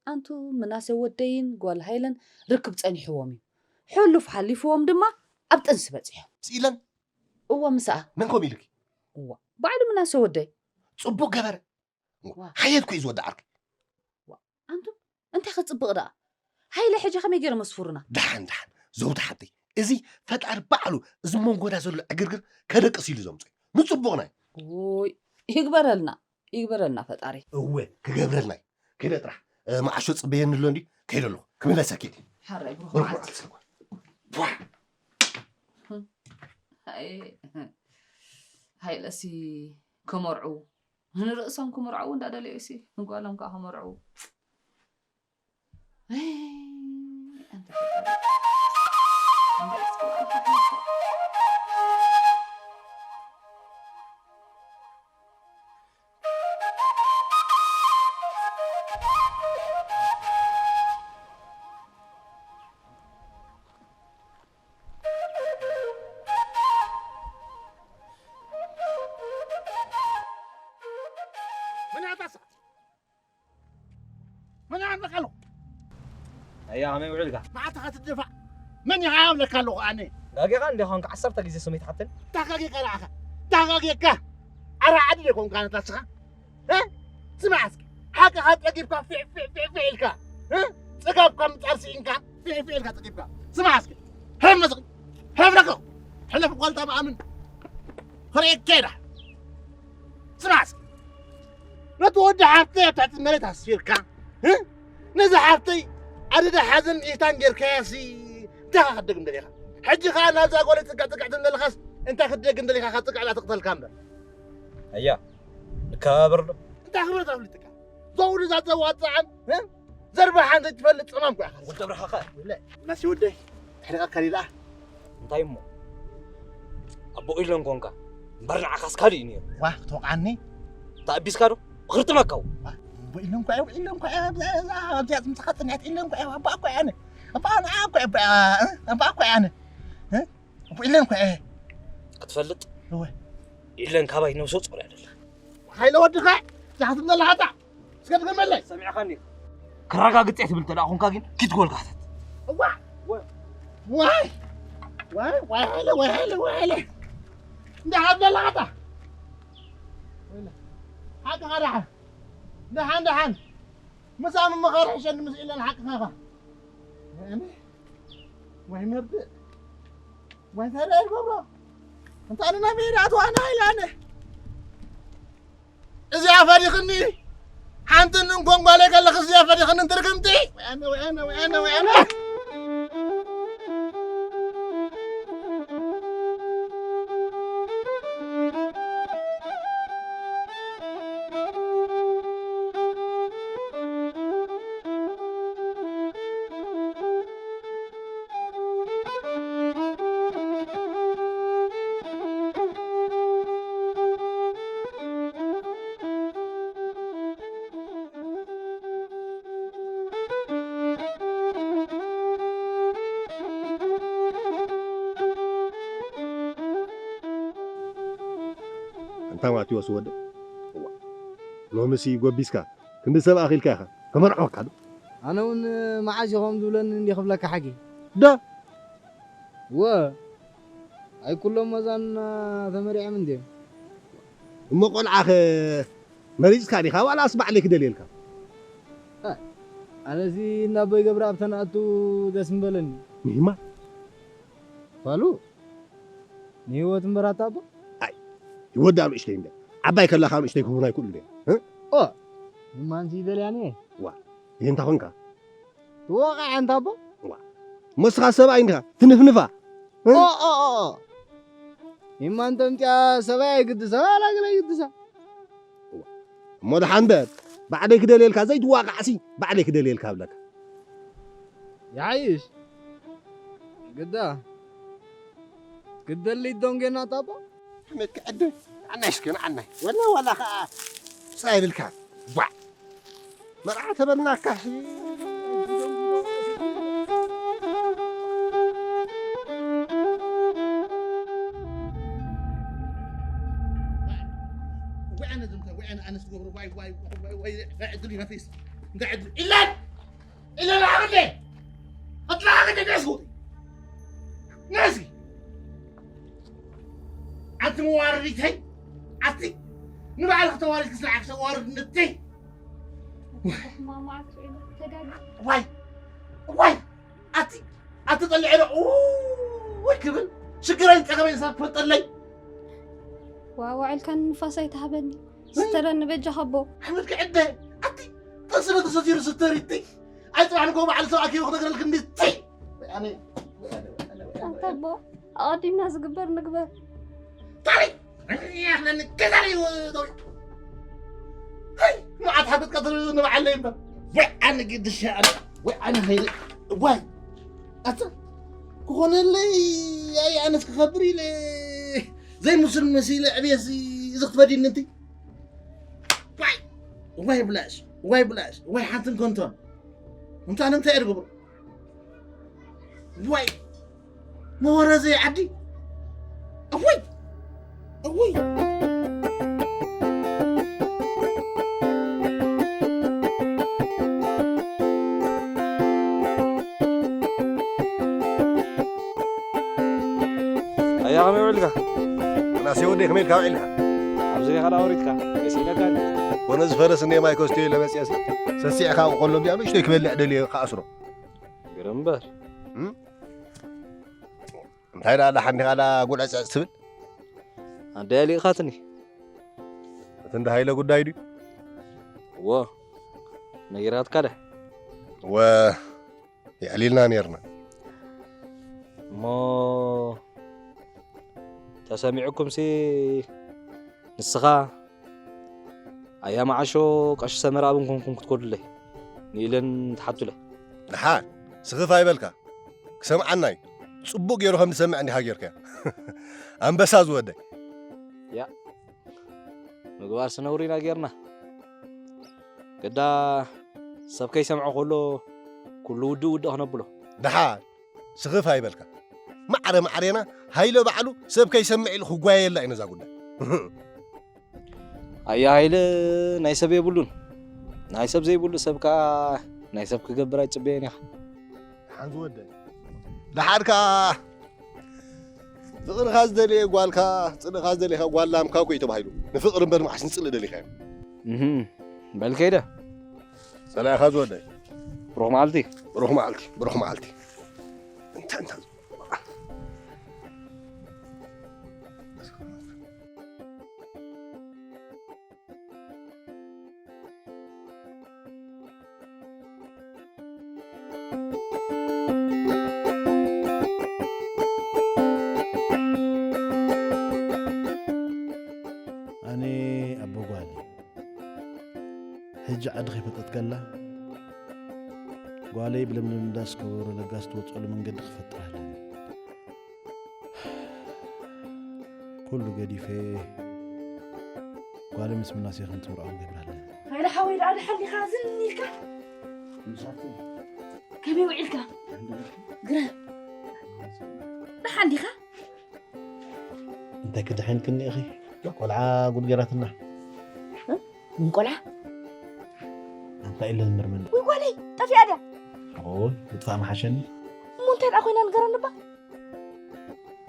ኣንቱ ምናሰ ወደይን ጓል ሃይለን ርክብ ጸኒሕዎም እዩ ሕሉፍ ሓሊፍዎም ድማ ኣብ ጥንሲ በጺሖም ስኢለን እዎ ምስኣ መን ከም ኢልኪ? እዋ ባዕሉ ምናሰ ወደይ ጽቡቅ ገበረ ዋ። ሓየት ኮዩ ዝወዲ ዓርኪ ኣንቱ እንታይ ከጽብቕ ደኣ ሃይለ ሕጂ ከመይ ገይሮም ኣስፍሩና ደሓን ደሓን ዘውዲ ሓብተይ እዚ ፈጣሪ ባዕሉ እዚ መንጎና ዘሎ ዕግርግር ከደቅስ ኢሉ ዘምፅኦ ንፅቡቅና እዩ ይ ይግበረልና ይግበረልና ፈጣሪ እወ ክገብረልና እዩ ከይደ ጥራሕ እ፣ መዓሾ ፅበየኒ ኣሎ እንዲ ከይደ ኣለኹ ክምለሰኪ ሓራይ ብሩኽ ብሩኽ መዓልቲ መዓልቲ ስልኳ ቧ ኣይ፣ ሃይለሲ ክመርዑ ንርእሶም ክምርዓው እንዳደለዩ ሲ ንጓሎም ከዓ ክመርዓው ኣይ፣ ኣንተ ፈጣሪ። መን ያታሳ መን ያንበቀሉ ኣያ ከመይ ውዒልካ? ማዕታ ክትድፋዕ መን ይሃብለካ ኣለኹ ኣነ ጋጌኻ እንዲ ኾንካ ዓሰርተ ግዜ ስመይ ትሓተኒ ታጋጌካ ላዓኻ ታጋጌካ ኣራዓዲ ዶ ኮንካ ነታስኻ እ? ስማዕ እስኪ ሓቅኻ ጸጊብካ ፊዕ ፊዕ ፊዕ ፊዕ ኢልካ እ? ጽጋብካ ምጻር ስኢንካ ፊዕ ፊዕ ኢልካ ጸጊብካ ስማዕ እስኪ ሕም እስኪ ሕም ረከው ሕለፍ ጓልታ መኣምን ክርእየካ ኢዳ ስማዕ እስኪ ነቲ ወዲ ሓፍተይ ኣብ ትሕቲ መሬት ኣስፊርካ እ? ነዚ ሓፍተይ ኣደዳ ሓዘን ኢታን ጌርካያ ሲ እንታይ ኻ ክትደግም ደሊኻ ሕጂ ኸዓ ናብዛ ጓለይ ጽግዕ ጽግዕ ትብል ዘለኻስ እንታይ ክትደግም ደሊኻ ካብ ጽግዕ እላ ትቕተልካ እምበር ኣያ ንከባበር ዶ እንታይ ክብረት ኣፍልጥካ ዘውዲ ዛዘዋፅዓን እ? ዘርባሓን ዘይትፈልጥ ፀማም ኳ ኢኻ ወዲ ብርሃኸ ናሲ ወደይ ሕሪቐካ ዲላ እንታይ እሞ ኣቦ ኢለን ኮንካ እምበር ንዓኻስ ካልእ እዩ ነይሩ ዋ ክትወቕዓኒ ተኣቢስካ ዶ ክርጥመካ ኢለን ኳ ኢለን ኳ ኣብዚኣ ፅምፅኻ ፅንሕት ኢለን ኳ ኣባ እኳ ኣነ ኣባ ንዓ እኳ ኣባ እኳ ኣነ ኢለን ኳ ክትፈልጥ እወ ኢለን ካባይ ነብሰ ጾር ያደላ ሓይለ ወድኻ ዛሕትም ዘለሓታ እስከ ድገመለይ ሰሚዕኻኒ ከረጋግጽ ትብል ተዳ ኹንካ ግን ኪትጎልካታት እዋ ዋይ ዋይ ዋይ ሓይለ ዋይ ሓይለ ዋይ ሓይለ እንዳ ሓብለላ ሓታ ሓቂ ኸዳሓ ደሓን ደሓን ምሳ ምምኻር ሕሸኒ ምስ ኢለን ሓቂ ኸኻ ወይ መርድእ ወይ ተለይ ገብሮ እንታንና ሜዳ ኣትዋና ኢላነ እዚኣ ፈሪኽኒ ሓንቲ እንኮን ጓለይ ከለኽስ እዚኣ ፈሪኽኒ እንትርግምቲ ወያነ ወያነ ወያነ ወያነ ኣታ ማቴዎስ ወደ። እዋ። ሎምሲ ጎቢስካ፣ ክንዲ ሰብ ኣኺልካ ኢኻ። ተመርዖካ ዶ? ኣነ እውን መዓስ ኢኹም ዝብለኒ እንዲ ክብለካ ሓቂ። ዳ? ወ፣ ኣይ ኩሎም መዛና ተመሪዖም እንድዮም። እሞ ቆልዓኸ መሪጽካ ዲኻ? ዋላስ ባዕለይ ክደልየልካ? ኣይ፣ ኣነሲ እናቦይ ገብረ ኣብተን ኣቱ ደስ ምበለኒ። ንሂማ? ፋሉ፣ ንህይወት እምበር ኣታ ኣቦ? ኣይ፣ ይወዳ ንእሽተይ እንደ። ዓባይ ከለኻ ንእሽተይ ክቡን ኣይክእሉ እንደ። እ? ኦ፣ ንማንሲ ይደልያኒ እየ። ዋ፣ ይህ እንታ ኾንካ? ትወቃዕ ኣንታ ኣቦ? ዋ፣ መስኻ ሰብኣይ እንዲኻ፣ ትንፍንፋ። እ? ኦ፣ ኦ፣ ኦ፣ ኦ። ይማ እንተ ምጽያ ሰብኣይ ኣይግድሳ፣ ዋላ ገለ ኣይግድሳ። እሞ ደሓን እምበር፣ ባዕለይ ክደልየልካ ዘይትዋቃዕሲ፣ ባዕለይ ክደልየልካ እብለካ። ይሓይሽ። ግዳ። ግደሊ ዶንጌና ታቦ? ኣመት ክዕደ። ዓናይ እስከ፣ ዓናይ። ወላ፣ ወላ ኸዓ። ሳይ ብልካ። ቧዕ። መርዓ ተበልናካ። ወይ ኣነ ዝምታ፣ ወይ ኣነ ኣነስ ትገብሮ፣ ዋይ፣ ዋይ፣ ዋይ፣ ዋይ፣ እንታይ ዕድል እዩ፣ መፍሪስ። እንታይ ዕድል? ኢለን! ኢለን፣ ኣቕለ! ኣጥላ፣ ኣቕለ፣ ደስ ጉ! ነዚ! ኣንቲ መዋረዲተይ፣ ኣቲ ንባዕልኺ ተዋሪድኪ ስራሕኪ ተዋርድነተይ። ማማ ኣትሪእና ተጋጊ። ዋይ፣ ዋይ፣ ኣቲ፣ ኣቲ ጠልዐ ዶ፣ ወይ ክብል፣ ሽግረይ ጸገበይ ሰብ ፈጠለይ። ዋ፣ ዋዕልካ ንፋስ ኣይትሃበኒ። ስተረኒ በጃኻ ኣቦ። ኣሕመድ ክዕደ፣ ኣቲ፣ ጠስነ ተሰቲሩ ስተሪቲ። ኣይ፣ ጽባሕ ንግሆ በዓል ሰብ ኣኪቡ ክነግረልኪ እንዲ፣ ቲ። ኣነ፣ ኣነ፣ ኣነ፣ ኣነ፣ ኣነ። ኣንታ ኣቦ፣ ኣቐዲምና ዝግበር ንግበር። ታሪክ! ያለንከዛሬ ወይ መዓት ሓገዝ ቀትር ንበዓለይ እምበር። ወይ ኣነ ግድሽ ኣነ፣ ወይ ኣነ ኸይደ፣ ወይ ኣታ ክኾነለይ፣ ኣይ ኣነስ ክኸብር ኢለ ዘይምስል መሲለ ዕብየሲ እዚ ክትፈዲኒ እንቲ። ወይ፣ ወይ ብላሽ፣ ወይ ብላሽ፣ ወይ ሓንትን ከንቶን። እንታይ ንምንታይ እየ ዝገብሮ? ወይ መወረዘ ዓዲ። እወይ! እወይ! ኣያ፣ ከመይ ውዒልካ? ናሴ ወደይ፣ ከመይ ኢልካ ውዒልካ? ኣብዚ ዲኻ ደኣ ወሪድካ? መሲለካ እንዴ? ኮነ ዝፈረስ እንዴ ማይ ከስትዮ ኢለ መፅኤሲ። ሰሲዕካ ቆሎ እንዲያ ንእሽተይ ክበልዕ ደልየ ክኣስሮ። ግርም እምበር። እም? እንታይ ደኣ ደሓን ዲኻ ደኣ ጉዕዕጽዕጽ ትብል? ኣደይ ኣሊእኻትኒ። እቲ እንዳ ሃይለ ጉዳይ ድዩ? እዎ፣ ነጊራትካ ደ? እወ፣ የዕሊልና ኔርና። እሞ ተሰሚዑኩምሲ ንስኻ ኣያ መዓሾ ቀሺ ሰመረ ኣብን ኮንኩም ክትኮዱለይ ንኢለን ትሓቱለይ። ደሓን ስኽፍ ኣይበልካ። ክሰምዓና እዩ። ጽቡቕ ገይሩ ከም ዝሰምዕ እንዲኻ ጌርካዮ። ኣንበሳ ዝወደይ። ያ፣ ምግባርሲ ነውሪ ኢና ጌርና። ግዳ ሰብ ከይሰምዖ ከሎ ኩሉ ውድእ ውድእ ክነብሎ። ደሓን ስኽፍ ኣይበልካ። ማዕረ ማዕሬና ሃይለ ባዕሉ ሰብ ከይሰምዕ ኢሉ ክጓየየላ እዩ ነዛ ጉዳይ። ኣያ ሃይለ ናይ ሰብ የብሉን። ናይ ሰብ ዘይብሉ ሰብ ከኣ ናይ ሰብ ክገብር ኣይጽበየን ኢኻ። ሓንቲ ወደ ደሓር ከኣ ፍቕርኻ ዝደለየ ጓልካ፣ ጽልእኻ ዝደለየኻ ጓል ላምካ እኮ እዩ ተባሂሉ። ንፍቕሪ እምበር መዓስ ንጽልእ ደሊኻዮ? እህ፣ በል ከይደ። ጸላኢኻ ዝወደ። ብሩኽ መዓልቲ። ብሩኽ መዓልቲ፣ ብሩኽ መዓልቲ። እንታ፣ እንታ። ኣነ ኣቦ ጓል ሕጂ ዓዲ ከይፈጠጥከላ ጓለይ ብለምለም ዳስ ከበሮ ለጋስ ትወፀሉ መንገዲ ክፈጥር ኣለኒ። ኩሉ ገዲፈ ጓለ ምስ ምናሴ ክንትምርዖ ክገብር ኣለኒ። ሃይለ ሓወይ ደኣ ደሓን ዲኻ? ዝን ኢልካ? ምሳቱ ከመይ ውዒልካ? ግረ ደሓን ዲኻ? እንታይ ክድሕን ክኒእኺ? ቆልዓ ጉድ ገራትና። ምን ቆልዓ? ኣንታ ኢለን ምርምን። ወይ ጓለይ፣ ጠፊኣ ድያ? ኦይ፣ ምጥፋእ መሓሸኒ። እሞ እንታይ ደኣ ኮይና ንገረኒ እባ።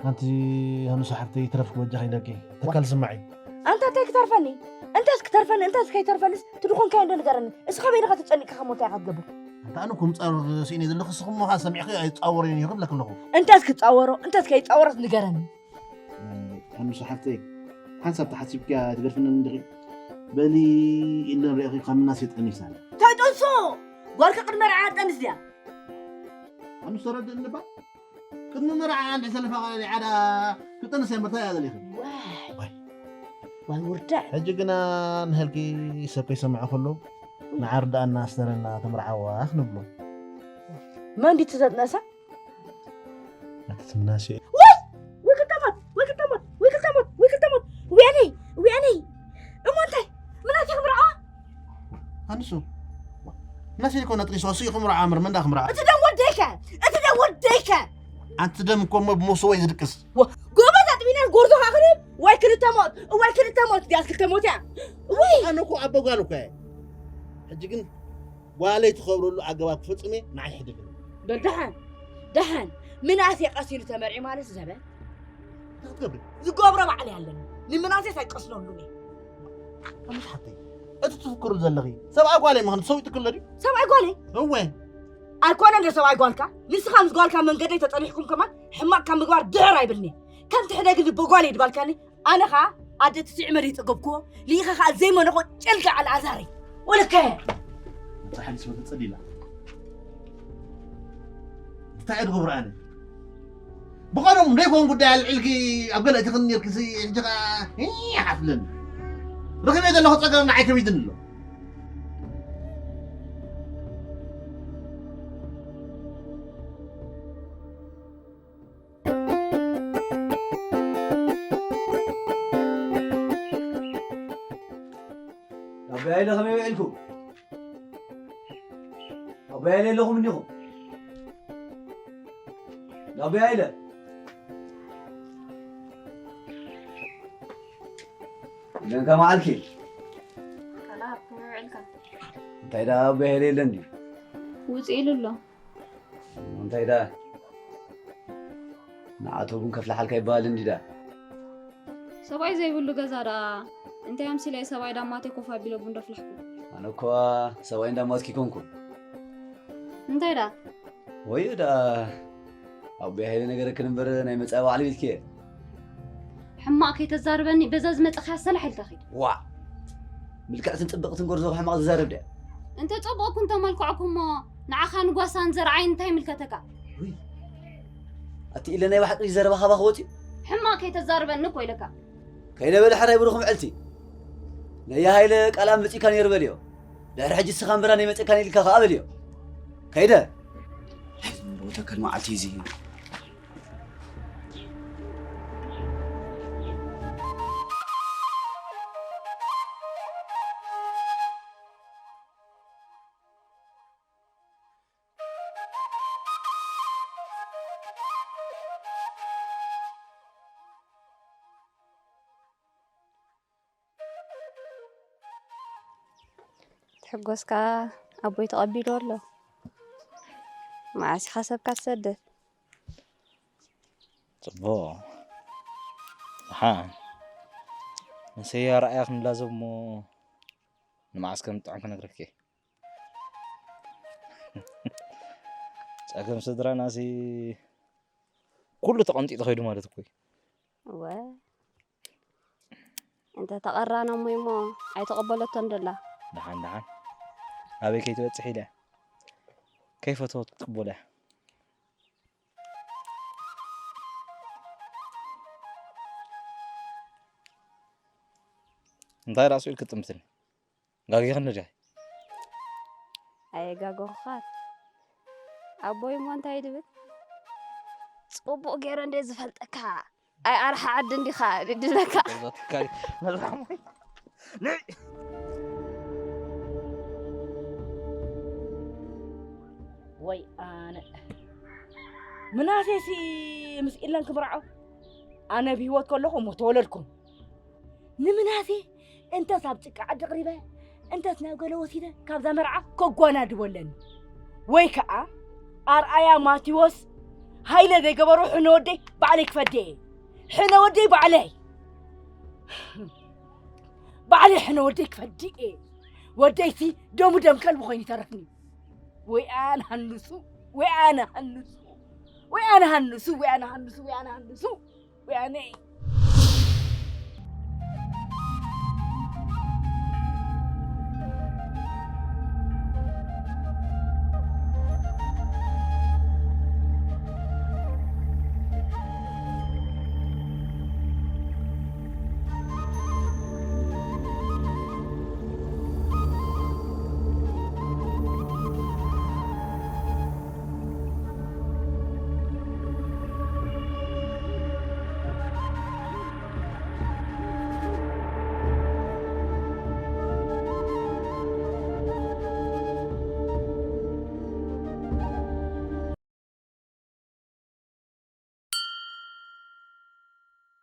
ኣንቲ ሃኑሳ ሓፍተይ፣ ይትረፍኪ በጃኺ ኢለኪ። ተካል ስማዒ። ኣንታ እንታይ ክተርፈኒ? እንታስ ክተርፈኒ፣ እንታስ ከይተርፈንስ ትድኾንካዮ እንዶ ንገረኒ። እስኻ በይንኻ ተጨኒቕካ ከሞ እንታይ ኢኻ ትገብር? ኣንታ ኣነ እኮ ምጻር ስኢነ ዘለኹ፣ እስኹም ኸኣ ሰሚዕኺ ኣይጻወረን እየ ክብለኪ ኣለኹ። እንታስ ክጻወሮ፣ እንታስ ከይጻወሮስ ንገረኒ። ሃኑሳ ሓፍተይ፣ ሓንሳብ ተሓሲብኪያ ትገድፍኒ እንዲኺ። በሊ ኢለን ሪእኺ ካብ ምናሴ ጠኒሳ ኣላ። እንታይ ጠንሶ? ጓልካ ቅድሚ መርዓ ኣጠንስ ድያ? ሃኑሳ ረድእኒ እባ። ቅድሚ መርዓ እንድሕር ሰለፋ ቃል ዓዳ ክጠንስ እያ ምርታ እያ ዘሊኺ። ዋይ። ዋይ ውርደት። ሕጂ ግና ንህልኪ ሰብ ከይሰምዐ ከሎ ንዓር ደኣ እናስተረና ተምርዓዋ ክንብሎ። መን ድዩ ተዘጥነሳ? ኣቲ ትምናሴ። ወይ ወይ ክልተ ሞት ወይ ክልተ ሞት ወይ ክልተ ሞት ወይ ክልተ ሞት። ውያነይ ውያነይ። እሞ እንታይ ምናሴ ክምርዓዋ? ኣንሱ ምናሴ እኮ ነጥሪሱ እሱ ይኽምርዓ ኣምር መንዳ ክምርዓ። እቲ ደም ወደይከ እቲ ደም ወደይከ። ኣንቲ ደም እኮ እሞ ብመውስቦ እዩ ዝድቅስ። ጎበዝ ኣጥቢና ጎርዞ ካኽርብ። ወይ ክልተ ሞት ወይ ክልተ ሞት ድያስ ክልተ ሞት እያ። ወይ ኣነ እኮ ኣቦ ጓል እኮ እየ። ሕጂ ግን ጓለይ ትኸብረሉ ኣገባብ ክፍጽም እየ። ንዓይ ሕድግ በል ደሓን ደሓን። ምናሴ ቀሲኑ ተመርዒ ማለት ዘበት ክትገብሪ ዝገብሮ ባዕል ያለን ንምናሴ ሳይቀስነሉ እየ። ኣምስ ሓተይ እቲ ትፍክሩ ዘለኺ ሰብኣይ ጓለይ ምዃኑ ሰው ይትክሎ ድዩ? ሰብኣይ ጓለይ እወ ኣይኮነ እንደ ሰብኣይ ጓልካ ንስኻ ምስ ጓልካ መንገደይ ተጸኒሕኩም ከማን ሕማቕ ካብ ምግባር ድሕር ኣይብልኒ። ከምቲ ሕደግኒ ብጓለይ ድባልካኒ ኣነ ኸኣ ኣደ ትስዒ መደይ ጸገብክዎ ልኢኸ ኸኣ ዘይመነኾ ጨልጋ ኣልኣዛረይ ወለከ እንታይ ሓሊስ ወደ ጸሊላ እንታይ እየ ድገብሮ ኣነ ብቐደሙ ዘይኮን ጉዳይ ኣልዒልኪ ኣብ ገለ እትኽን ነርኪ ሕጂ ኸኣ ሓፍለኒ ረኺበ ዘለኹ ጸገም ንዓይ ከቢድኒ ኣሎ ኣቦይ ሃይለ ከመይ ውዒልኩም? ኣቦይ ሃይለ ኣለኹም እንዲኹም? ኣቦይ ሃይለ ኢለን ከመዓልኪ? ሰላም ከመይ ውዒልካ? እንታይ ደኣ ኣቦይ ሃይለ የለን ድዩ? ውፅእ ኢሉ ኣሎ። እንታይ ደኣ ንዓቶ ቡን ከፍልሓልካ ይበሃል እንዲ ደኣ ሰብኣይ ዘይብሉ ገዛ ደኣ እንታይ ኣምሲለ እየ ሰብኣይ ዳማቴ ኮፍ ኣቢለ ቡን ደፍልሕኩ። ኣነ እኳ ሰብኣይ እንዳማትኪ ኮንኩ። እንታይ ደኣ ወዮ ደኣ ኣቦይ ሃይለ ነገረክን እምበር ናይ መጻኢ ባዕሉ ኢልኪ እየ። ሕማቕ ከይተዛርበኒ በዛ ዝመጽኻያ ሰላሕ ኢልካ ኺድ። ዋእ ምልክዕትን ጽብቕትን ጎርዞ ሕማቕ ዝዛረብ ድያ? እንተ ጸቡቕኩ እንተ መልክዕኩ እሞ ንዓኻን ጓሳን ዘርዓይን እንታይ ይምልከተካ? ውይ ኣቲ ኢለ ናይ ብሓቂ ዘረባ ካባኺ ወጺኡ? ሕማቕ ከይተዛርበኒ እኮ ኢለካ። ከይነበለ ሕራይ ብሩኽ ምዕልቲ። ነያ ሃይለ ቃል ኣምልጢካ ነይሩ በልዮ። ድሕሪ ሕጂ ስኻ እምበራ ነይመጸካን ኢልካ ከኣ በልዮ። ከይደ። ተከል መዓልቲ እዚ ትሕጎስካ ኣቦይ ተቐቢሉ ኣሎ። መዓስ ኢኻ ሰብካ ትሰድድ? ጽቡቕ። ደሓን። ንሰያ ረኣያ ክንላዘብ እሞ ንመዓስ ከም ጥዑም ክነግረኪ። ጸገም ስድራናሲ ኩሉ ተቐንጢጡ ኸይዱ ማለት እኮ እዩ። እወ እንተ ተቐራና እሞ እሞ ኣይተቐበለቶን ደላ። ደሓን ደሓን ኣበይ ከይትበጽሕ ኢለ ከይፈተወት ክትቅበሎ እያ። እንታይ ደኣ ስኢልኪ ትጥምትኒ? ጋጊኽኒ ድያ? ኣየጋገኹኻን ኣቦይ እሞ እንታይ ድብል ጽቡቕ ገይረ እንደ ዝፈልጠካ ኣይ ኣርሓ ዓዲ እንዲኻ ድድለካ ወይ ኣነ ምናሴሲ ምስ ኢለን ክምርዖ ኣነ ብህይወት ከለኹ እሞ ተወለድኩም ንምናሴ እንተስ ኣብ ጭቃ ዓዲ ኣቕሪበ፣ እንተስ ናብ ገለ ወሲደ ካብዛ መርዓ ከጓናድቦ ኣለኒ። ወይ ከኣ ኣርኣያ ማቴዎስ ሃይለ ዘይገበሮ ሕነ ወደይ ባዕለይ ክፈዲ እየ። ሕነ ወደይ ባዕለይ። ባዕለይ ሕነ ወደይ ክፈዲ እየ። ወደይሲ ደሙ ደም ከልቢ ኮይኑ ይተረፍኒ። ወይ ኣነ ሃንሱ፣ ወይ ኣነ ሃንሱ፣ ወይ ኣነ ሃንሱ፣ ወይ ኣነ ሃንሱ፣ ወይ ኣነ ሃንሱ፣ ወይ ኣነ